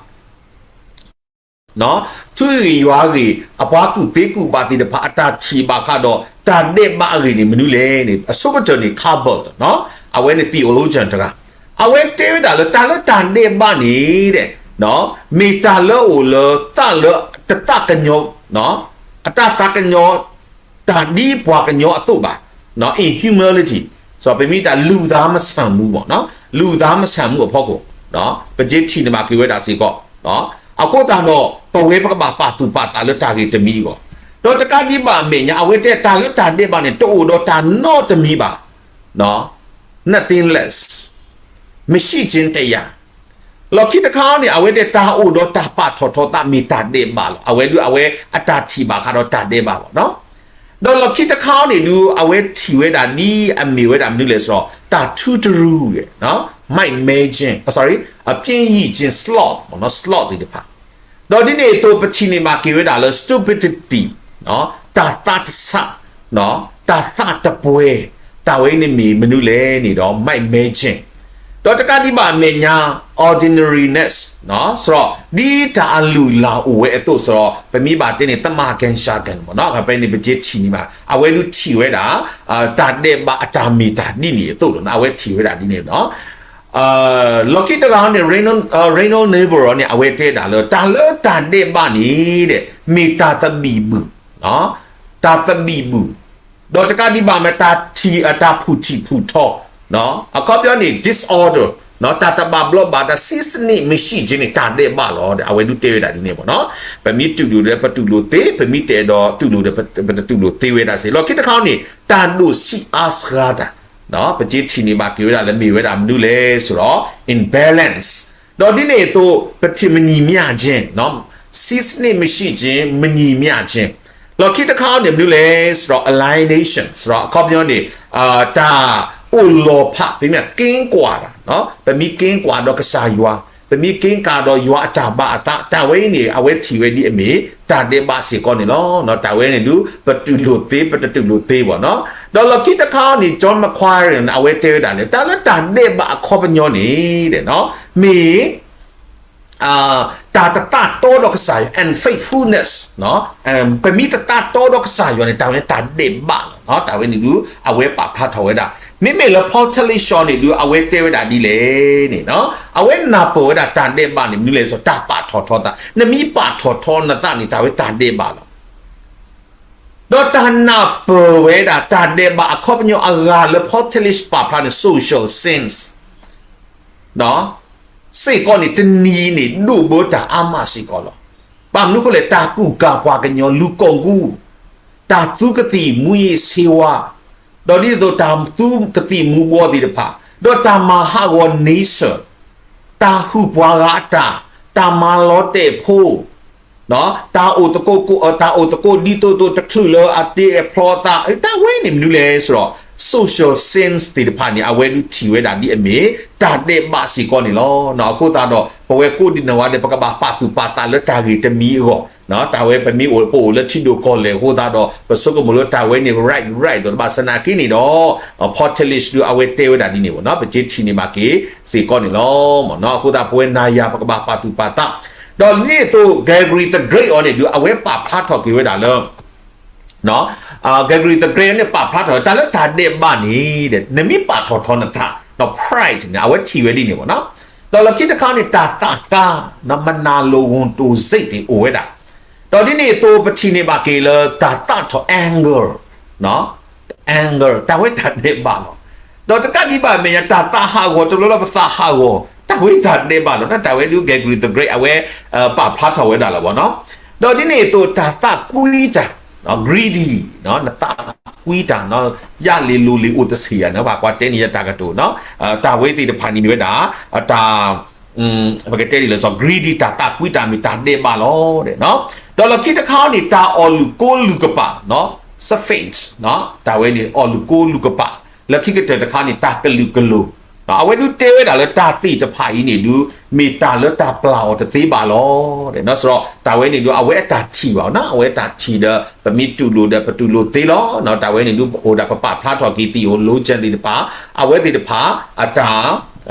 ထူဂ့ၢ်ယွၤဂ့ၢ် အပှၤကူၣ်သ့ကူၣ်ဘၣ်သ့ၣ်တဖၣ် အတၢ်ထံၣ်ဘၣ်ဃးဒီး တၢ်ဒဲးဘးအဂ့ၢ်န့ၣ် မနုၤလဲၣ်န့ၣ် အဆိကတၢၢ်န့ၣ် Cabot အဝဲန့ၣ် theologian တဂၤ, အဝဲတဲဝဲဒၣ်လၢ တၢ်လၢတၢ်ဒဲးဘးန့ၣ် မ့ၢ်တၢ်လၢအအိၣ်လၢ သးလၢတသးကညီၤ, အတၢ်သးကညီၤ တၢ်ဒ်ပှၤကညီအသိးဘၣ်, in humility, ပမ့ၢ်တၢ်လူၤသးမဆၢမူ, လူၤသးမဆၢမူအဖီခိၣ်, ပက့ၤထံၣ်န့ၢ်ဘၣ်က့ၤဝဲဒၣ်စ့ၢ်ကီး, အဃိသတးဒီး ပဝဲပကဘၣ်ပာ်သူၣ်ပာ်သးလၢတၢ်ဂ့ၢ်တမံၤအဂီၢ်, ဒီးတကးဒံးဘၣ်အမဲာ်ညါ အဝဲတဲတၢ်လၢတၢ်ဒဲးဘးန့ၣ် တအိၣ်ဒီးတၢ်နီတမံၤဘၣ်, nothing less, မရှိခြင်းတရား, လီၢ်ခံတခါန့ၣ် အဝဲတဲတၢ်အိၣ်ဒီးတၢ်ပာ်ထီၣ်ထီသးမ့ၢ်တၢ်ဒဲးဘးလီၤ. အဝဲဒုးအဝဲအတၢ်ထံၣ်ဘၣ်ဃးဒီးတၢ်ဒဲးဘးဘၣ်, ဒီးလီၢ်ခံတခါန့ၣ်ဒုး အဝဲထံၣ်ဝဲဒၣ်ဒ်အမ့ၢ်ဝဲဒၣ်မနုၤလဲၣ်စ့ၢ်ကီး တၢ်ထူတရူး, might imagine, sorry, အပြင်းရည်ကျဉ် sloth, sloth သ့ၣ်တဖၣ်, ဒီးဒ်န့ၣ်အသိး ပထံၣ်န့ၢ်ဘၣ်က့ၤဝဲဒၣ်လၢ stupidity, တၢ်သးတဆး, တၢ်သးတပှဲၤ, တၢ်ဝဲအံၤန့ၣ်မ့ၢ်မနုၤလဲၣ်န့ၣ်ဒီး might imagine, ဒီးတကးဒံးဘၣ်အမဲာ်ညါ ordinariness, စရီ ဒ်တၢ်အလုၢ်အလၢ်အိၣ်ဝဲအသိးစရီ ပမ့ၢ်ဘၣ်တဲန့ၣ် သမၣ်ကၣ်စၢ်ကၣ်န့ၣ်မ့ၢ်နီၤ ဖဲန့ၣ် ပက့ၤထံၣ်န့ၢ်ဘၣ် အဝဲဒုးထံၣ်ဝဲဒၣ် တၢ်ဒဲးဘးအတၢ်မ့ၢ်တၢ်ဒ်န့ၣ်အသိးလီၤ. အဝဲထံၣ်ဝဲဒၣ်ဒ်န့ၣ်လီၤ. လီၢ်ခံတဂၤန့ၣ် Raynold Niebuhr န့ၣ် အဝဲတဲဒၣ်လၢ တၢ်လၢတၢ်ဒဲးဘးန့ၣ် မ့ၢ်တၢ်သဘံၣ်ဘုၣ်, တၢ်သဘံၣ်ဘုၣ်, ဒီးတကးဒံးဘၣ်မ့ၢ်တၢ်ထံၣ်အတၢ်ဖုၣ်ထံၣ်ဖုၣ်ထီ, အခီပညီန့ၣ် disorder, တၢ်တဘၣ်ဘျီဘၣ် တၢ်စံးစနံးမံၣ်စံၣ်က့န့ၣ် တၢ်ဒဲးဘးလီၤ. အဝဲဒုးတဲဝဲဒၣ်ဒ်န့ၣ်မ့ၢ်နီၤ. ပမ့ၢ်တူၢ်လိာ်ဒီး ပတူၢ်လိာ်သ့, ပမ့ၢ်တအဲၣ်ဒိးတူၢ်လိာ်ဒီး ပတတူၢ်လိာ်သ့ဝဲဒၣ်စ့ၢ်. လီၢ်ခံတခါန့ၣ် တၢ်ဒိၣ်ဆံးအါစှၤတၢ်, ပက့ၤထံၣ်န့ၢ်ဘၣ်က့ၤဝဲဒၣ်လၢ မ့ၢ်ဝဲဒၣ်မနုၤလဲၣ်စ့ၢ်ဒီး imbalance, ဒီးဒ်န့ၣ်အသိး ပထံၣ် မညီမျှခြင်း, စံးစနံးမံၣ်စံၣ်က့ မညီမျှခြင်း, လီၢ်ခံတခါန့ၣ်မနုၤလဲၣ်စ့ၢ်ဒီး alienation, စ့ၢ်ဒီး အခီပညီန့ၣ် တၢ်အိၣ်လီၤဖး ပမ့ၢ်က့ကွၢ်တၢ်, ပမ့ၢ်က့ကွၢ်ဒီးကစၢ်ယွၤ, ပမ့ၢ်က့ကွၢ်ဒီးယွၤအတၢ်ဘၣ်အသး, တၢ်ဝဲအံၤန့ၣ် အဝဲထံၣ်ဝဲဒ်အမ့ၢ် တၢ်ဒဲးဘးစ့ၢ်ကီးန့ၣ်လီၤ. တၢ်ဝဲန့ၣ်ဒုး ပတူၢ်လိာ်သ့ ပတတူၢ်လိာ်သ့ဘၣ်နီၤ. ဒီးလီၢ်ခံတခါန့ၣ် John Macquarrie န့ၣ် အဝဲတဲဝဲဒၣ်လၢ တၢ်လၢတၢ်ဒဲးဘးအခီပညီန့ၣ် မ့ၢ် တၢ်တသးတီဒီးကစၢ်ယွၤ unfaithfulness, ပမ့ၢ်တသးတီဒီးကစၢ်ယွၤန့ၣ် တၢ်ဝဲန့ၣ်တၢ်ဒဲးဘးလီၤ. တၢ်ဝဲန့ၣ်ဒုး အဝဲပာ်ဖျါထီၣ်ဝဲဒၣ်. မ့မ့ၢ်လၢ Paul Tillich န့ၣ်ဒုး အဝဲတဲဝဲဒၣ်ဒ်လဲၣ်န့ၣ်, အဝဲနၢ်ပၢၢ်ဝဲဒၣ်တၢ်ဒဲးဘးန့ၣ် မနုၤလဲၣ်, တၢ်ပာ်ထီၣ်ထီသး, နမ့ၢ်ပာ်ထီၣ်ထီနသးန့ၣ် တၢ်ဝဲတၢ်ဒဲးဘးလီၤ. ဒီးတၢ်နၢ်ပၢၢ်ဝဲဒၣ်တၢ်ဒဲးဘးအခီပညီအဂၤလၢ Paul Tillich ပာ်ဖျါန့ၣ် social sins စ့ၢ်ကီးန့ၣ် တနံၤအံၤန့ၣ် ဒိၣ်ဘၢတၢ်အါမးစ့ၢ်ကီးလီၤ. ဘၣ်မနုၤအဃိလဲၣ်, တၢ်ကူၣ်ကၤပှၤကညီလူၤကီၢ်ကူ, တၢ်သူကသံၣ်မူးယစ်ဆေးဝါး, ဒီးဒ်သိးတၢ်သူကသံၣ်မူၤဘှီးသ့ၣ်တဖၣ်, ဒီးတၢ်မၤဟးဂီၤန့ဆၢၣ်, တၢ်ဟုၣ်ပှၤဂၤအတၢ်, တၢ်မၤလီၤတဲာ်ဖိ, တၢ်အိၣ်သကိး, တၢ်အိၣ်သကိးဒ်သိးသိးတချုးလၢအတ့အဖျီအသး, တၢ်ဝဲန့ၣ်မနုၤလဲၣ်ဆိုဒီး social sins သ့ၣ်တဖၣ်န့ၣ် အဝဲဒုးထံၣ်ဝဲဒၣ်ဒ်အမ့ၢ် တၢ်ဒဲးဘးစ့ၢ်ကီးန့ၣ်လီၤ. အဃိသတးဒီး ပဝဲကိးဒံးနီၢ်ဂၤဒဲး ပကဘၣ်ပာ်သူၣ်ပာ်သးလၢတၢ်ဂ့ၢ်တမံၤအဂီၢ်, တၢ်ဝဲပမ့ၢ်အိၣ် ပအိၣ်လၢထံဒိၣ်ကီၢ်လဲၢ်အဃိသတးဒီး ပဆိကမိၣ်လၢတၢ်ဝဲန့ၣ် right right ဒီးတဘၣ်ဆၣ်နာ်က့န့ၣ်ဒီး Paul Tillich ဒုး အဝဲတဲဝဲဒၣ်ဒ်န့ၣ်ဘၣ်နီၤ, ပက့ၤထံၣ်န့ၢ်ဘၣ်က့ၤစ့ၢ်ကီးန့ၣ်လီၤ. အဃိသတးပဝဲနၤယၤ ပကဘၣ်ပာ်သူၣ်ပာ်သး, ဒီးဒ်န့ၣ်အသိး Gregory the Great အီၤန့ၣ်ဒုး အဝဲပာ်ဖျါထီၣ်က့ၤဝဲဒၣ်လၢ Gregory the Great န့ၣ် ပာ်ဖျါထီၣ် တၢ်လၢတၢ်ဒဲးဘးန့ၣ် နမ့ၢ်ပာ်ထီၣ်ထီနသး, pride န့ၣ် အဝဲထံၣ်ဝဲဒ်န့ၣ်ဘၣ်နီၤ. ဒီးလၢခံတခါန့ၣ် တၢ်သးကါ, မနၤလိၤဝူၤတိၤစ့ၣ်သ့ၣ်အိၣ်ဝဲဒၣ်. ဒီးဒ်န့ၣ်အသိး ပထံၣ်န့ၢ်ဘၣ်က့ၤလၢတၢ်သးထီၣ် anger, anger တၢ်ဝဲတၢ်ဒဲးဘးလီၤ. ဒီးတကးဒံးဘၣ်မဲာ်ညါ တၢ်သးဟးဂီၤ တဘျီလၢပသးဟးဂီၤ တၢ်ဝဲတၢ်ဒဲးဘးလီၤ. တၢ်ဝဲဒုး Gregory the Great အဝဲ ပာ်ဖျါထီၣ်ဝဲဒၣ်လၢၤဘၣ်နီၤ. ဒီးဒ်န့ၣ်အသိး တၢ်သးကွံတၢ်, greedy, နသးကွံတၢ်, ယၢ်လ့ၤလိၤလ့ၤအိၣ်တဆံးယၤန့ၣ် ပှၤကွၢ်တဲန့ၣ်ယတၢ်ကတိၤနီၤ. တၢ်ဝဲသ့ၣ်တဖၣ်န့ၣ်မ့ၢ်ဝဲဒၣ် တၢ် ပကတဲဒ်လဲၣ် greedy တၢ်သးကွံတၢ်မ့ၢ်တၢ်ဒဲးဘးလီၤ. ဒီးလၢခံတခါန့ၣ် တၢ်အီၣ်လုၣ်ကိလုၢ်ကပာ်, သဖ့း, တၢ်ဝဲန့ၣ် အီၣ်လုၣ်ကိလုၢ်ကပာ်, လၢခံကတၢၢ်တခါန့ၣ် တၢ်ကလုာ်ကလိၤ, အဝဲဒုးတဲဝဲဒၣ်လၢတၢ်သ့ၣ်တဖၣ်အံၤန့ၣ်ဒုး မ့ၢ်တၢ်လၢတၢ်ပျၢ်အီၤတသ့ဘၣ်လီၤ. ဒီးတၢ်ဝဲန့ၣ်ဒုး အဝဲအတၢ်ထံၣ်ဘၣ်နီၤ, အဝဲအတၢ်ထံၣ်ဒီး ပမ့ၢ်တူၢ်လိာ်ဒီးပတူၢ်လိာ်သ့လီၤ. တၢ်ဝဲန့ၣ်ဒုး ပအိၣ်ဒၣ်ပပာ်ဖျါထီၣ်က့ၤ theologian သ့ၣ်တဖၣ်, အဝဲသ့ၣ်တဖၣ် အတၢ်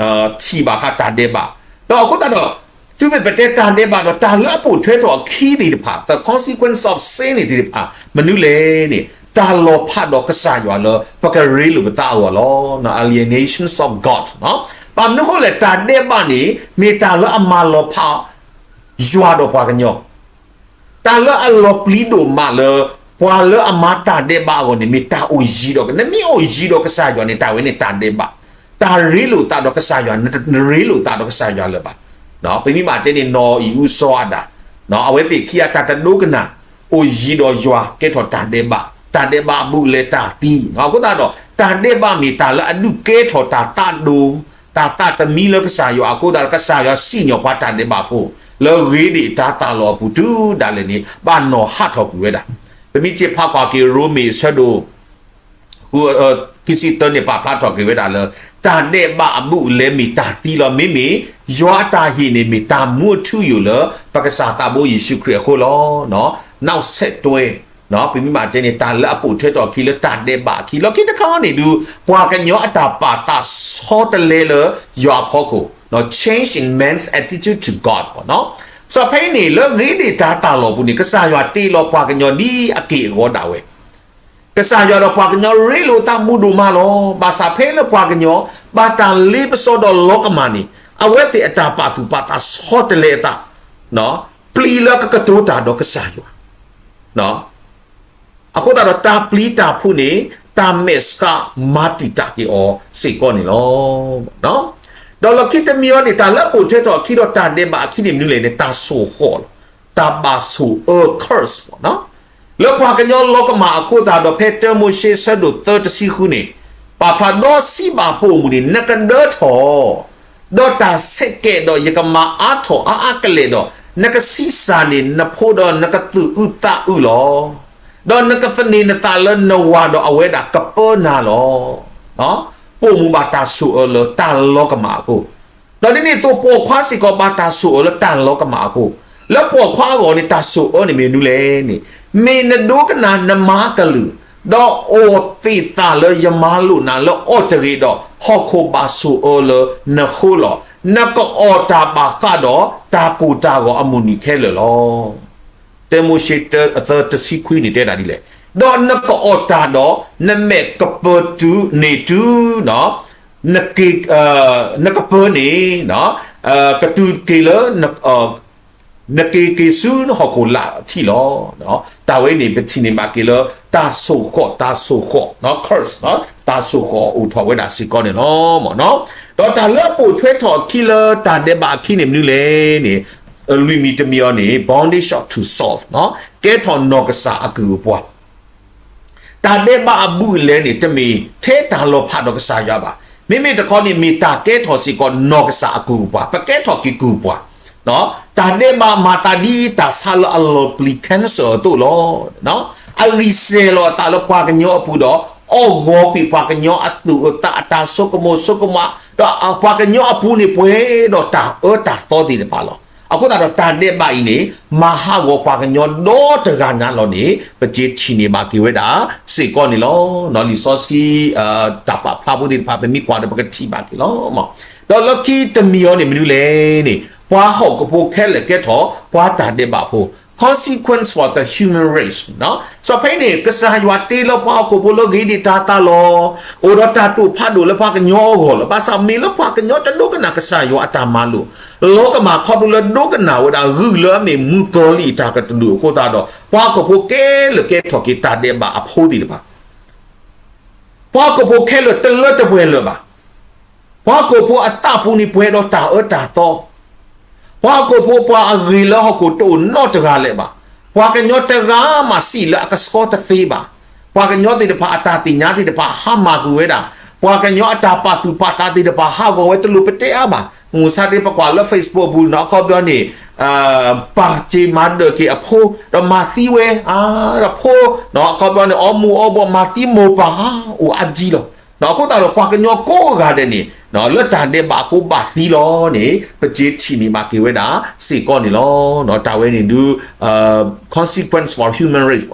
ထံၣ်ဘၣ်ဃးတၢ်ဒဲးဘး, ဒီးအဃိသတးဒီး တုၤမ့ၢ်ပတဲတၢ်ဒဲးဘးဒီး တၢ်လၢအပိာ်ထွဲထီၣ်အခံသ့ၣ်တဖၣ် the consequence of sin န့ၣ်သ့ၣ်တဖၣ် မနုၤလဲၣ်န့ၣ် တၢ်လီၤဖးဒီးကစၢ်ယွၤလၢ ပကရ့လိာ်ပသးအဂီၢ်လီၤ. Alienation of God ဘၣ်မနုၤအဃိလဲၣ် တၢ်ဒဲးဘးန့ၣ် မ့ၢ်တၢ်လၢအမၤလီၤဖး ယွၤဒီးပှၤကညီ တၢ်လၢအလီၤပျံၤဒိၣ်မးလၢ ပှၤလၢအမၤတၢ်ဒဲးဘးအဂီၢ်န့ၣ် မ့ၢ်တၢ်အိၣ်ယံၤဒီး, နမ့ၢ်အိၣ်ယံၤဒီးကစၢ်ယွၤန့ၣ် တၢ်ဝဲန့ၣ်တၢ်ဒဲးဘး, တၢ်ရ့လိာ်သးဒီးကစၢ်ယွၤ, နတရ့လိာ်သးဒီးကစၢ်ယွၤလၢၤဘၣ်. ပမ့ၢ်ဘၣ်တဲန့ၣ် နီၢ်အံၣ်အူစီၤအၤဒၣ်, အဝဲသ့ၣ်ခံဂၤတၢ်တဒိကနၣ်, အိၣ်ယံၤဒီးယွၤ ကဲထီၣ်တၢ်ဒဲးဘး, တၢ်ဒဲးဘးအဘူးအလဲတၢ်သံ, အဃိသတးဒီး တၢ်ဒဲးဘးမ့ၢ်တၢ်လၢအဒုးကဲထီၣ်တၢ်သးဒိၣ်, တၢ်သးတမံလၢကစၢ်ယွၤအဃိသတးဒီး ကစၢ်ယွၤစံၣ်ညီၣ်ပှၤတၢ်ဒဲးဘးဖိ လၢဂ့ၤဒံးတၢ်သးလီၤအပူၤ တုၤဒၣ်လဲာ်န့ၣ် ဘၣ်နီၢ်ဟးထီၣ်ကွံာ်ဝဲဒၣ်. ပမ့ၢ်က့ၤဖးကွၢ်က့ၤ ရိမ့ၤအဆၢဒိၣ် ခံဆံသၢန့ၣ် ပာ်ဖျါထီၣ်က့ၤဝဲဒၣ်လၢ တၢ်ဒဲးဘးအဘူးအလဲမ့ၢ်တၢ်သံလီၤ. မ့မ့ၢ် ယွၤအတၢ်ဟ့ၣ်န့ၣ်မ့ၢ်တၢ်မူအထူအယိာ်လၢ ပကစၢ်သးဘိယ့ၣ်ၡူးခရံာ်အဃိလီၤ. နောက်ဆက်တွဲ, ပမ့ၢ်ဘၣ်တဲန့ၣ် တၢ်လၢအပိာ်ထွဲထီၣ်အခံလၢတၢ်ဒဲးဘးအခံ လီၢ်ခံတခါန့ၣ်ဒုး ပှၤကညီအတၢ်ပာ်သးဆီတလဲလၢယွၤအဖီခိၣ်, change in man's attitude to God စးဖဲအံၤန့ၣ် လၢဂ့ၤဒံးတၢ်သးလီၤအပူၤန့ၣ် ကစၢ်ယွၤတ့လီၤပှၤကညီဒ်အက့ၢ်အဂီၤဒၣ်ဝဲ ကစၢ်ယွၤဒီးပှၤကညီရ့လိာ်သးမူဒိၣ်မးလီၤ. ဘၣ်ဆၣ်ဖဲလၢပှၤကညီ ဘၣ်တၢ်လ့ပစီဒီးလီၤကမၣ်န့ၣ် အဝဲသ့ၣ်အတၢ်ပာ်သူၣ်ပာ်သးဆီတလဲအသး, ပျံၤလၢကကတိၤတၢ်ဒီးကစၢ်ယွၤ အဃိသတးဒီးတၢ်ပျံၤတၢ်ဖုးန့ၣ် တၢ်မဲာ်ဆှးမၤတံာ်တာ်က့ၤအီၤစ့ၢ်ကီးန့ၣ်လီၤ. ဒီးလီၢ်ခံတမံၤအံၤန့ၣ် တၢ်လၢအပိာ်ထွဲထီၣ်အခံဒီးတၢ်ဒဲးဘးအခံန့ၣ်မနုၤလဲၣ်န့ၣ် တၢ်ဆိၣ်ဃီၣ်လီၤ. တၢ်ဘၣ်ဆိၣ်အၢ curse လီၤ. လၢပှၤကညီလီၤကမၣ်အဃိသတးဒီး ဖဲတၢမိၤၡ့ဆၢဒိၣ်သၢတဆံဃုန့ၣ် ပာ်ဖျါဒီးစံးဘၣ်ဖိအမုၢ်န့ၣ် နကဒၢထီၣ် ဒီးတၢ်ဆဲးကဲးဒီးယကမၤအါထီၣ်အါအါကလဲာ်ဒီး နကဆံးစၢ်န့ၣ် နဖိဒီးနကသူၣ်အုးသးအုးလီၤ. ဒီးနကသန့ၤနသးလၢနဝၤဒီးအဝဲဒၣ်ကပၢနၤလီၤ. ပိာ်မုၣ်ဘၣ်တၢ်ဆိၣ်အၢလၢတၢ်လီၤကမၣ်အဃိ, ဒီးဒ်န့ၣ်အသိးပိာ်ခွါစ့ၢ်ကီးဘၣ်တၢ်ဆိၣ်အၢလၢတၢ်လီၤကမၣ်အဃိ, လၢပိာ်ခွါအဂီၢ်န့ၣ် တၢ်ဆိၣ်အၢန့ၣ်မ့ၢ်မနုၤလဲၣ်န့ၣ်, မ့ၢ်နဒိကနၣ်နမါကလုၢ်, ဒီးအိၣ်သ့ၣ်သးလၢယမါလိၣ်နၤလၢအီၣ်တဂ့ၤဒီး ဟီၣ်ခိၣ်ဘၣ်ဆိၣ်အၢလၢနဃိလီၤ. နကအီၣ်တၢ်ဘၣ်ဃးဒီးတၢ်ကိၢ်တၢ်ဂီၤအမုၢ်နံၤခဲလၢာ်လီၤ. တၢမိၤၡ့ သၢ တဆံခွံန့ၣ်တဲဒၣ်ဒ်လဲၣ်, ဒီးနကအီၣ်တၢ်ဒီး နမဲာ်ကပၢၤတုၤန့ၣ်တုၤ, နကပၢၤန့ၣ် ကတုၤက့ၤလၢ နက့ၤက့ၤဆူနဟီၣ်ခိၣ်လာ်ထံၣ်လီၤ. တၢ်ဝဲန့ၣ် ပထံၣ်န့ၢ်ဘၣ်က့ၤလၢ တၢ်ဆိၣ်ဃီၣ် တၢ်ဆိၣ်ဃီၣ် curse တၢ်ဆိၣ်ဃီၣ်အိၣ်ထီၣ်ဝဲဒၣ်စ့ၢ်ကီးန့ၣ်လီၤ. ဒီးတၢ်လၢအပိာ်ထွဲထီၣ်အခံလၢတၢ်ဒဲးဘးအခံန့ၣ်မနုၤလဲၣ်န့ၣ်, လွံၢ်မံၤတမံၤအံၤန့ၣ် bondage to self ကဲထီၣ်နီၢ်ကစၢ်အကုၢ်အပှၤ တၢ်ဒဲးဘးအဘူးအလဲန့ၣ် တမ့ၢ်ထဲတၢ်လီၤဖးဒီးကစၢ်ယွၤဘၣ်. မ့မ့ၢ်တခီန့ၣ် မ့ၢ်တၢ်ကဲထီၣ်စ့ၢ်ကီးနီၢ်ကစၢ်အကုၢ်အပှၤ, ပကဲထီၣ်က့ၤကုၢ်ပှၤ. တၢ်ဒဲးဘးမၤသးဒ်တၢ်ဆါလၢအလီၤပျံၤ cancer အသိးလီၤ. အဂံၢ်စဲၤလီၤအသးလၢပှၤကညီအပူၤဒီး အီၣ်ဂီၤကွံာ်ပှၤကညီအသူၣ်အသး အတၢ်ဆိကမိၣ်ဆိကမး, ဒီးပှၤကညီအပူၤန့ၣ်ပှဲၤဒီးတၢ်အၢတၢ်သီသ့ၣ်တဖၣ်လီၤ. အဃိသတးဒီးတၢ်ဒဲးဘးအံၤန့ၣ် မၤဟးဂီၤပှၤကညီဒီတဂၤညါလီၤန့ၣ် ပက့ၤထံၣ်န့ၢ်ဘၣ်က့ၤဝဲဒၣ်စ့ၢ်ကီးန့ၣ်လီၤ. လံာ်စီဆှံ တၢ်ပာ်ဖျါဖိသ့ၣ်တဖၣ် ပမ့ၢ်ကွၢ်ဒီးပကထံၣ်ဘၣ်က့ၤလီၤ. ဒီးလၢခံတမံၤအံၤန့ၣ်မနုၤလဲၣ်န့ၣ် ပှၤဟီၣ်ခိၣ်ဖိခဲလၢာ်ကဲထီၣ်ပှၤတၢ်ဒဲးဘးဖိ consequence for the human race စီၤဖဲန့ၣ် ကစၢ်ယွၤတ့လၢပှၤဟီၣ်ခိၣ်ဖိလၢဂ့ၤဒံးတၢ်သးလီၤ. အိၣ်ဒီးတၢ်တိာ်ဖးဒိၣ်လၢပှၤကညီအဂီၢ်လီၤ. ဘၣ်ဆၣ်မ့ၢ်လၢပှၤကညီတဒိကနၣ်ကစၢ်ယွၤအတၢ်မၤလိာ်, လီၤကမၣ်ခီဖျိလၢဒိကနၣ်ဝဲဒၣ်ဂုၢ်လၢအမ့ၢ်မုၣ်ကီၤလံၢ်အတၢ်ကတၢၢ်အဃိသတးဒီး ပှၤဟီၣ်ခိၣ်ဖိခဲလၢာ်ကဲထီၣ်က့ၤတၢ်ဒဲးဘးအဖိသ့ၣ်တဖၣ် ပှၤဟီၣ်ခိၣ်ဖိခဲလၢာ်တလၢတပှဲၤလၢၤဘၣ်. ပှၤဟီၣ်ခိၣ်ဖိအသးပူၤန့ၣ်ပှဲၤဒီးတၢ်အၢတၢ်သီ, ပှၤဟီၣ်ခိၣ်ဖိပှၤအဂ့ၤလၢဟီၣ်ခိၣ်တအိၣ်နီတဂၤလၢၤဘၣ်. ပှၤကညီတဂၤမးစံးလၢအကဆှီတသ့ဘၣ်. ပှၤကညီသ့ၣ်တဖၣ်အတၢ်သ့ၣ်ညါသ့ၣ်တဖၣ်ဟါမၢ်ကွံာ်ဝဲဒၣ်, ပှၤကညီအတၢ်ပာ်သူၣ်ပာ်သးသ့ၣ်တဖၣ်ဟးဂီၤဝဲတလိၣ်ပတဲအါဘၣ်. မုၢ်ဆါတ့ၢ်ပကွၢ်လၢ Facebook ပူၤနီၤ အခီပညီန့ၣ် ပာ်တ့ၢ်မၤဒၢၣ်က့ၤအဖိ, ဒီးမၤသံဝဲ, ဒီးဖိ, အခီပညီန့ၣ် အီမူၤအီဘှီၣ်မၤသံမိၢ်ပၢ်ဟါ, အိၣ်အါကံလီၤ. အဃိသတးဒီးပှၤကညီကိးဂၤဒဲးန့ၣ် လၢတၢ်ဒဲးဘးအဃိဘၣ်သံလီၤန့ၣ် ပက့ၤထံၣ်န့ၢ်ဘၣ်က့ၤဝဲဒၣ်စ့ၢ်ကီးန့ၣ်လီၤ. တၢ်ဝဲန့ၣ်ဒုး consequence for human race ဒီး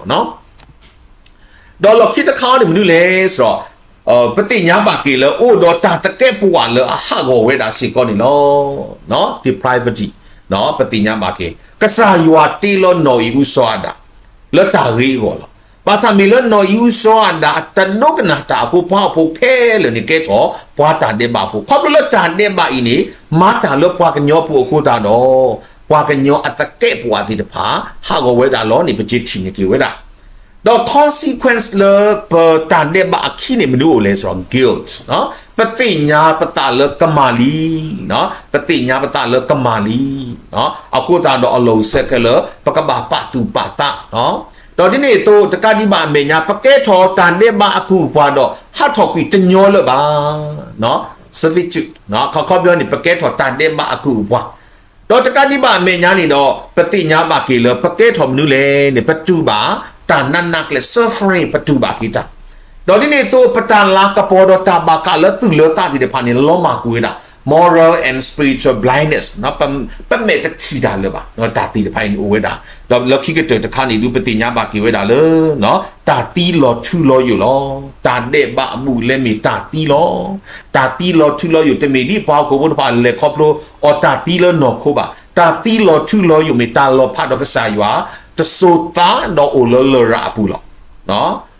လီၢ်ခံတခါန့ၣ်မနုၤလဲၣ်စ့ၢ်ဒီး ပသ့ၣ်ညါဘၣ်က့ၤလၢအိၣ်ဒီးတၢ်သကဲးပဝးလၢအဟးဂီၤဝဲဒၣ်စ့ၢ်ကီးန့ၣ်လီၤ. depravity ပသ့ၣ်ညါဘၣ်က့ၤ ကစၢ်ယွၤတ့လီၤနီၢ်အံၣ်အူစီၤအၤဒၣ် လၢတၢ်ဂ့ၤအဂီၢ်လီၤ. ဘၣ်ဆၣ်မ့ၢ်လၢနီၢ်အံၣ်အူစီၤအၤဒၣ်အတဒိကနၣ်တၢ်အဃိ ပှၤဟီၣ်ခိၣ်ဖိခဲလၢာ်န့ၣ်ကဲထီၣ်ပှၤတၢ်ဒဲးဘးဖိ. ခီဖျိလၢတၢ်ဒဲးဘးအံၤန့ၣ် မၤတၢ်လၢပှၤကညီပူၤအဃိသတးဒီး ပှၤကညီအသကဲးပဝးသ့ၣ်တဖၣ် ဟးဂီၤဝဲဒၣ်လီၤန့ၣ် ပက့ၤထံၣ်န့ၢ်က့ၤဝဲဒၣ် ဒီး consequence လၢပတၢ်ဒဲးဘးအခံန့ၣ်မနုၤအိၣ်လဲၣ်စ့ၢ်ဒီး guilt ပသ့ၣ်ညါပသးလၢကမၣ်လံ, ပသ့ၣ်ညါပသးလၢကမၣ်လံ, အဃိသတးဒီးအလီၢ်အိၣ်ဆဲးခဲလၢာ် ပကဘၣ်ပာ်သူၣ်ပာ်သး, ဒီးဒ်န့ၣ်အသိး တကးဒံးဘၣ်အမဲာ်ညါ ပကဲထီၣ်တၢ်ဒဲးဘးအကုၢ်အပှၤဒီး ဟးထီၣ်ကွံာ်တညီလၢၤဘၣ် substitute ခီခီပညီန့ၣ် ပကဲထီၣ်တၢ်ဒဲးဘးအကုၢ်အပှၤ ဒီးတကးဒံးဘၣ်အမဲာ်ညါန့ၣ်ဒီး ပသ့ၣ်ညါဘၣ်က့ၤလၢ ပကဲထီၣ်မနုၤလဲၣ်န့ၣ် ပတူၢ်ဘၣ်တၢ်နးနးကျဲး suffering ပတူၢ်ဘၣ်က့ၤတၢ်, ဒီးဒ်န့ၣ်အသိး ပတၢ်လၤကပီၤဒီးတၢ်ဘၣ်ဃးလၢသူၣ်လၢသးသ့ၣ်တဖၣ်န့ၣ် လီၤမၢ်ကွံာ်ဝဲဒၣ် moral and spiritual blindness ပမဲာ်တထံၣ်တၢ်လၢၤဘၣ်, တၢ်သ့ၣ်တဖၣ်အံၤန့ၣ်အိၣ်ဝဲဒၣ်, ဒီးလၢခံကတၢၢ်တခါန့ၣ်ဒုး ပသ့ၣ်ညါဘၣ်က့ၤဝဲဒၣ်လၢ တၢ်သံလီၤထူလီၤယိာ်လီၤ. တၢ်ဒဲးဘးအဘူးအလဲမ့ၢ်တၢ်သံလီၤ. တၢ်သံလီၤထူလီၤယိာ် တမ့ၢ်ဒ်ပှၤဟီၣ်ခိၣ်ဖိတဖၣ်လဲၤခီဖျိအီၤတၢ်သံလၢနီၢ်ခိဘၣ်. တၢ်သံလီၤထူလီၤယိာ်မ့ၢ်တၢ်လီၤဖးဒီးကစၢ်ယွၤ, တစိၤသးဒီးအိၣ်လၢလရာ်အပူၤလီၤ.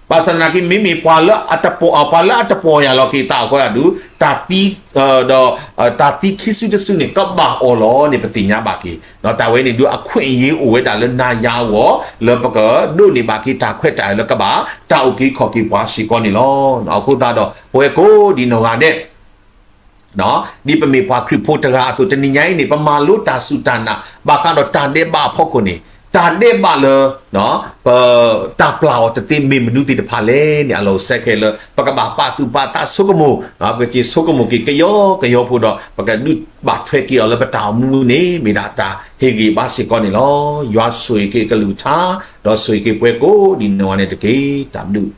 ဘၣ်ဆၣ်သနာ်က့ မ့မ့ၢ်ပှၤလၢအတပီၢ်ယၢ်လီၤက့ၤသးအဃိဒုး တၢ်သံ ဒီး တၢ်သံခံစုတစုန့ၣ် ကဘၣ်အီၤလီၤန့ၣ် ပသ့ၣ်ညါဘၣ်က့ၤ, တၢ်ဝဲန့ၣ်ဒုး အခွင့်အရေးအိၣ်ဝဲဒၣ်လၢနၤယၤအဂီၢ် လၢပကဒိးန့ၢ်ဘၣ်က့ၤတၢ်ခွဲးတၢ်ယာ်လၢကဘၣ် တၢ်အုၣ်က့ၤခီၣ်က့ၤပှၤစ့ၢ်ကီးန့ၣ်လီၤ. အဃိသတးဒီး ပဝဲကိးဒံးနီၢ်ဂၤဒဲး ဒ်ပမ့ၢ်ပှၤခရံာ်ဖိတဂၤအသိး တနံၤညါအံၤန့ၣ် ပမၤလိတၢ်စူၢ်တၢ်နာ် ဘၣ်ဃးဒီးတၢ်ဒဲးဘးအဖီခိၣ်န့ၣ် တၢ်ဒဲးဘးလၢ ပတၢ်ပျၢ်အီၤတသ့မ့ၢ်မနုၤသ့ၣ်တဖၣ်လဲၣ်န့ၣ် အလီၢ်အိၣ်ဆဲးခဲလၢာ် ပကဘၣ်ပာ်သူၣ်ပာ်သးဆိကမိၣ်, ပက့ၤဆိကမိၣ်က့ၤကယီကယီဖိဒီး ပကဒုးဘၣ်ထွဲက့ၤအီၤလၢပတၢ်အိၣ်မူန့ၣ် မ့ၢ်ဒၣ်တၢ်ဟ့ၣ်ဂံၢ်ဘါစ့ၢ်ကီးန့ၣ်လီၤ. ယွၤဆိၣ်ဂ့ၤက့ၤကလုၢ်ကထါ ဒီးဆိၣ်ဂ့ၤက့ၤပဝဲကိးဒံးနီၢ်ဂၤဒဲးန့ၣ်တက့ၢ်. တၢ်ဘျုး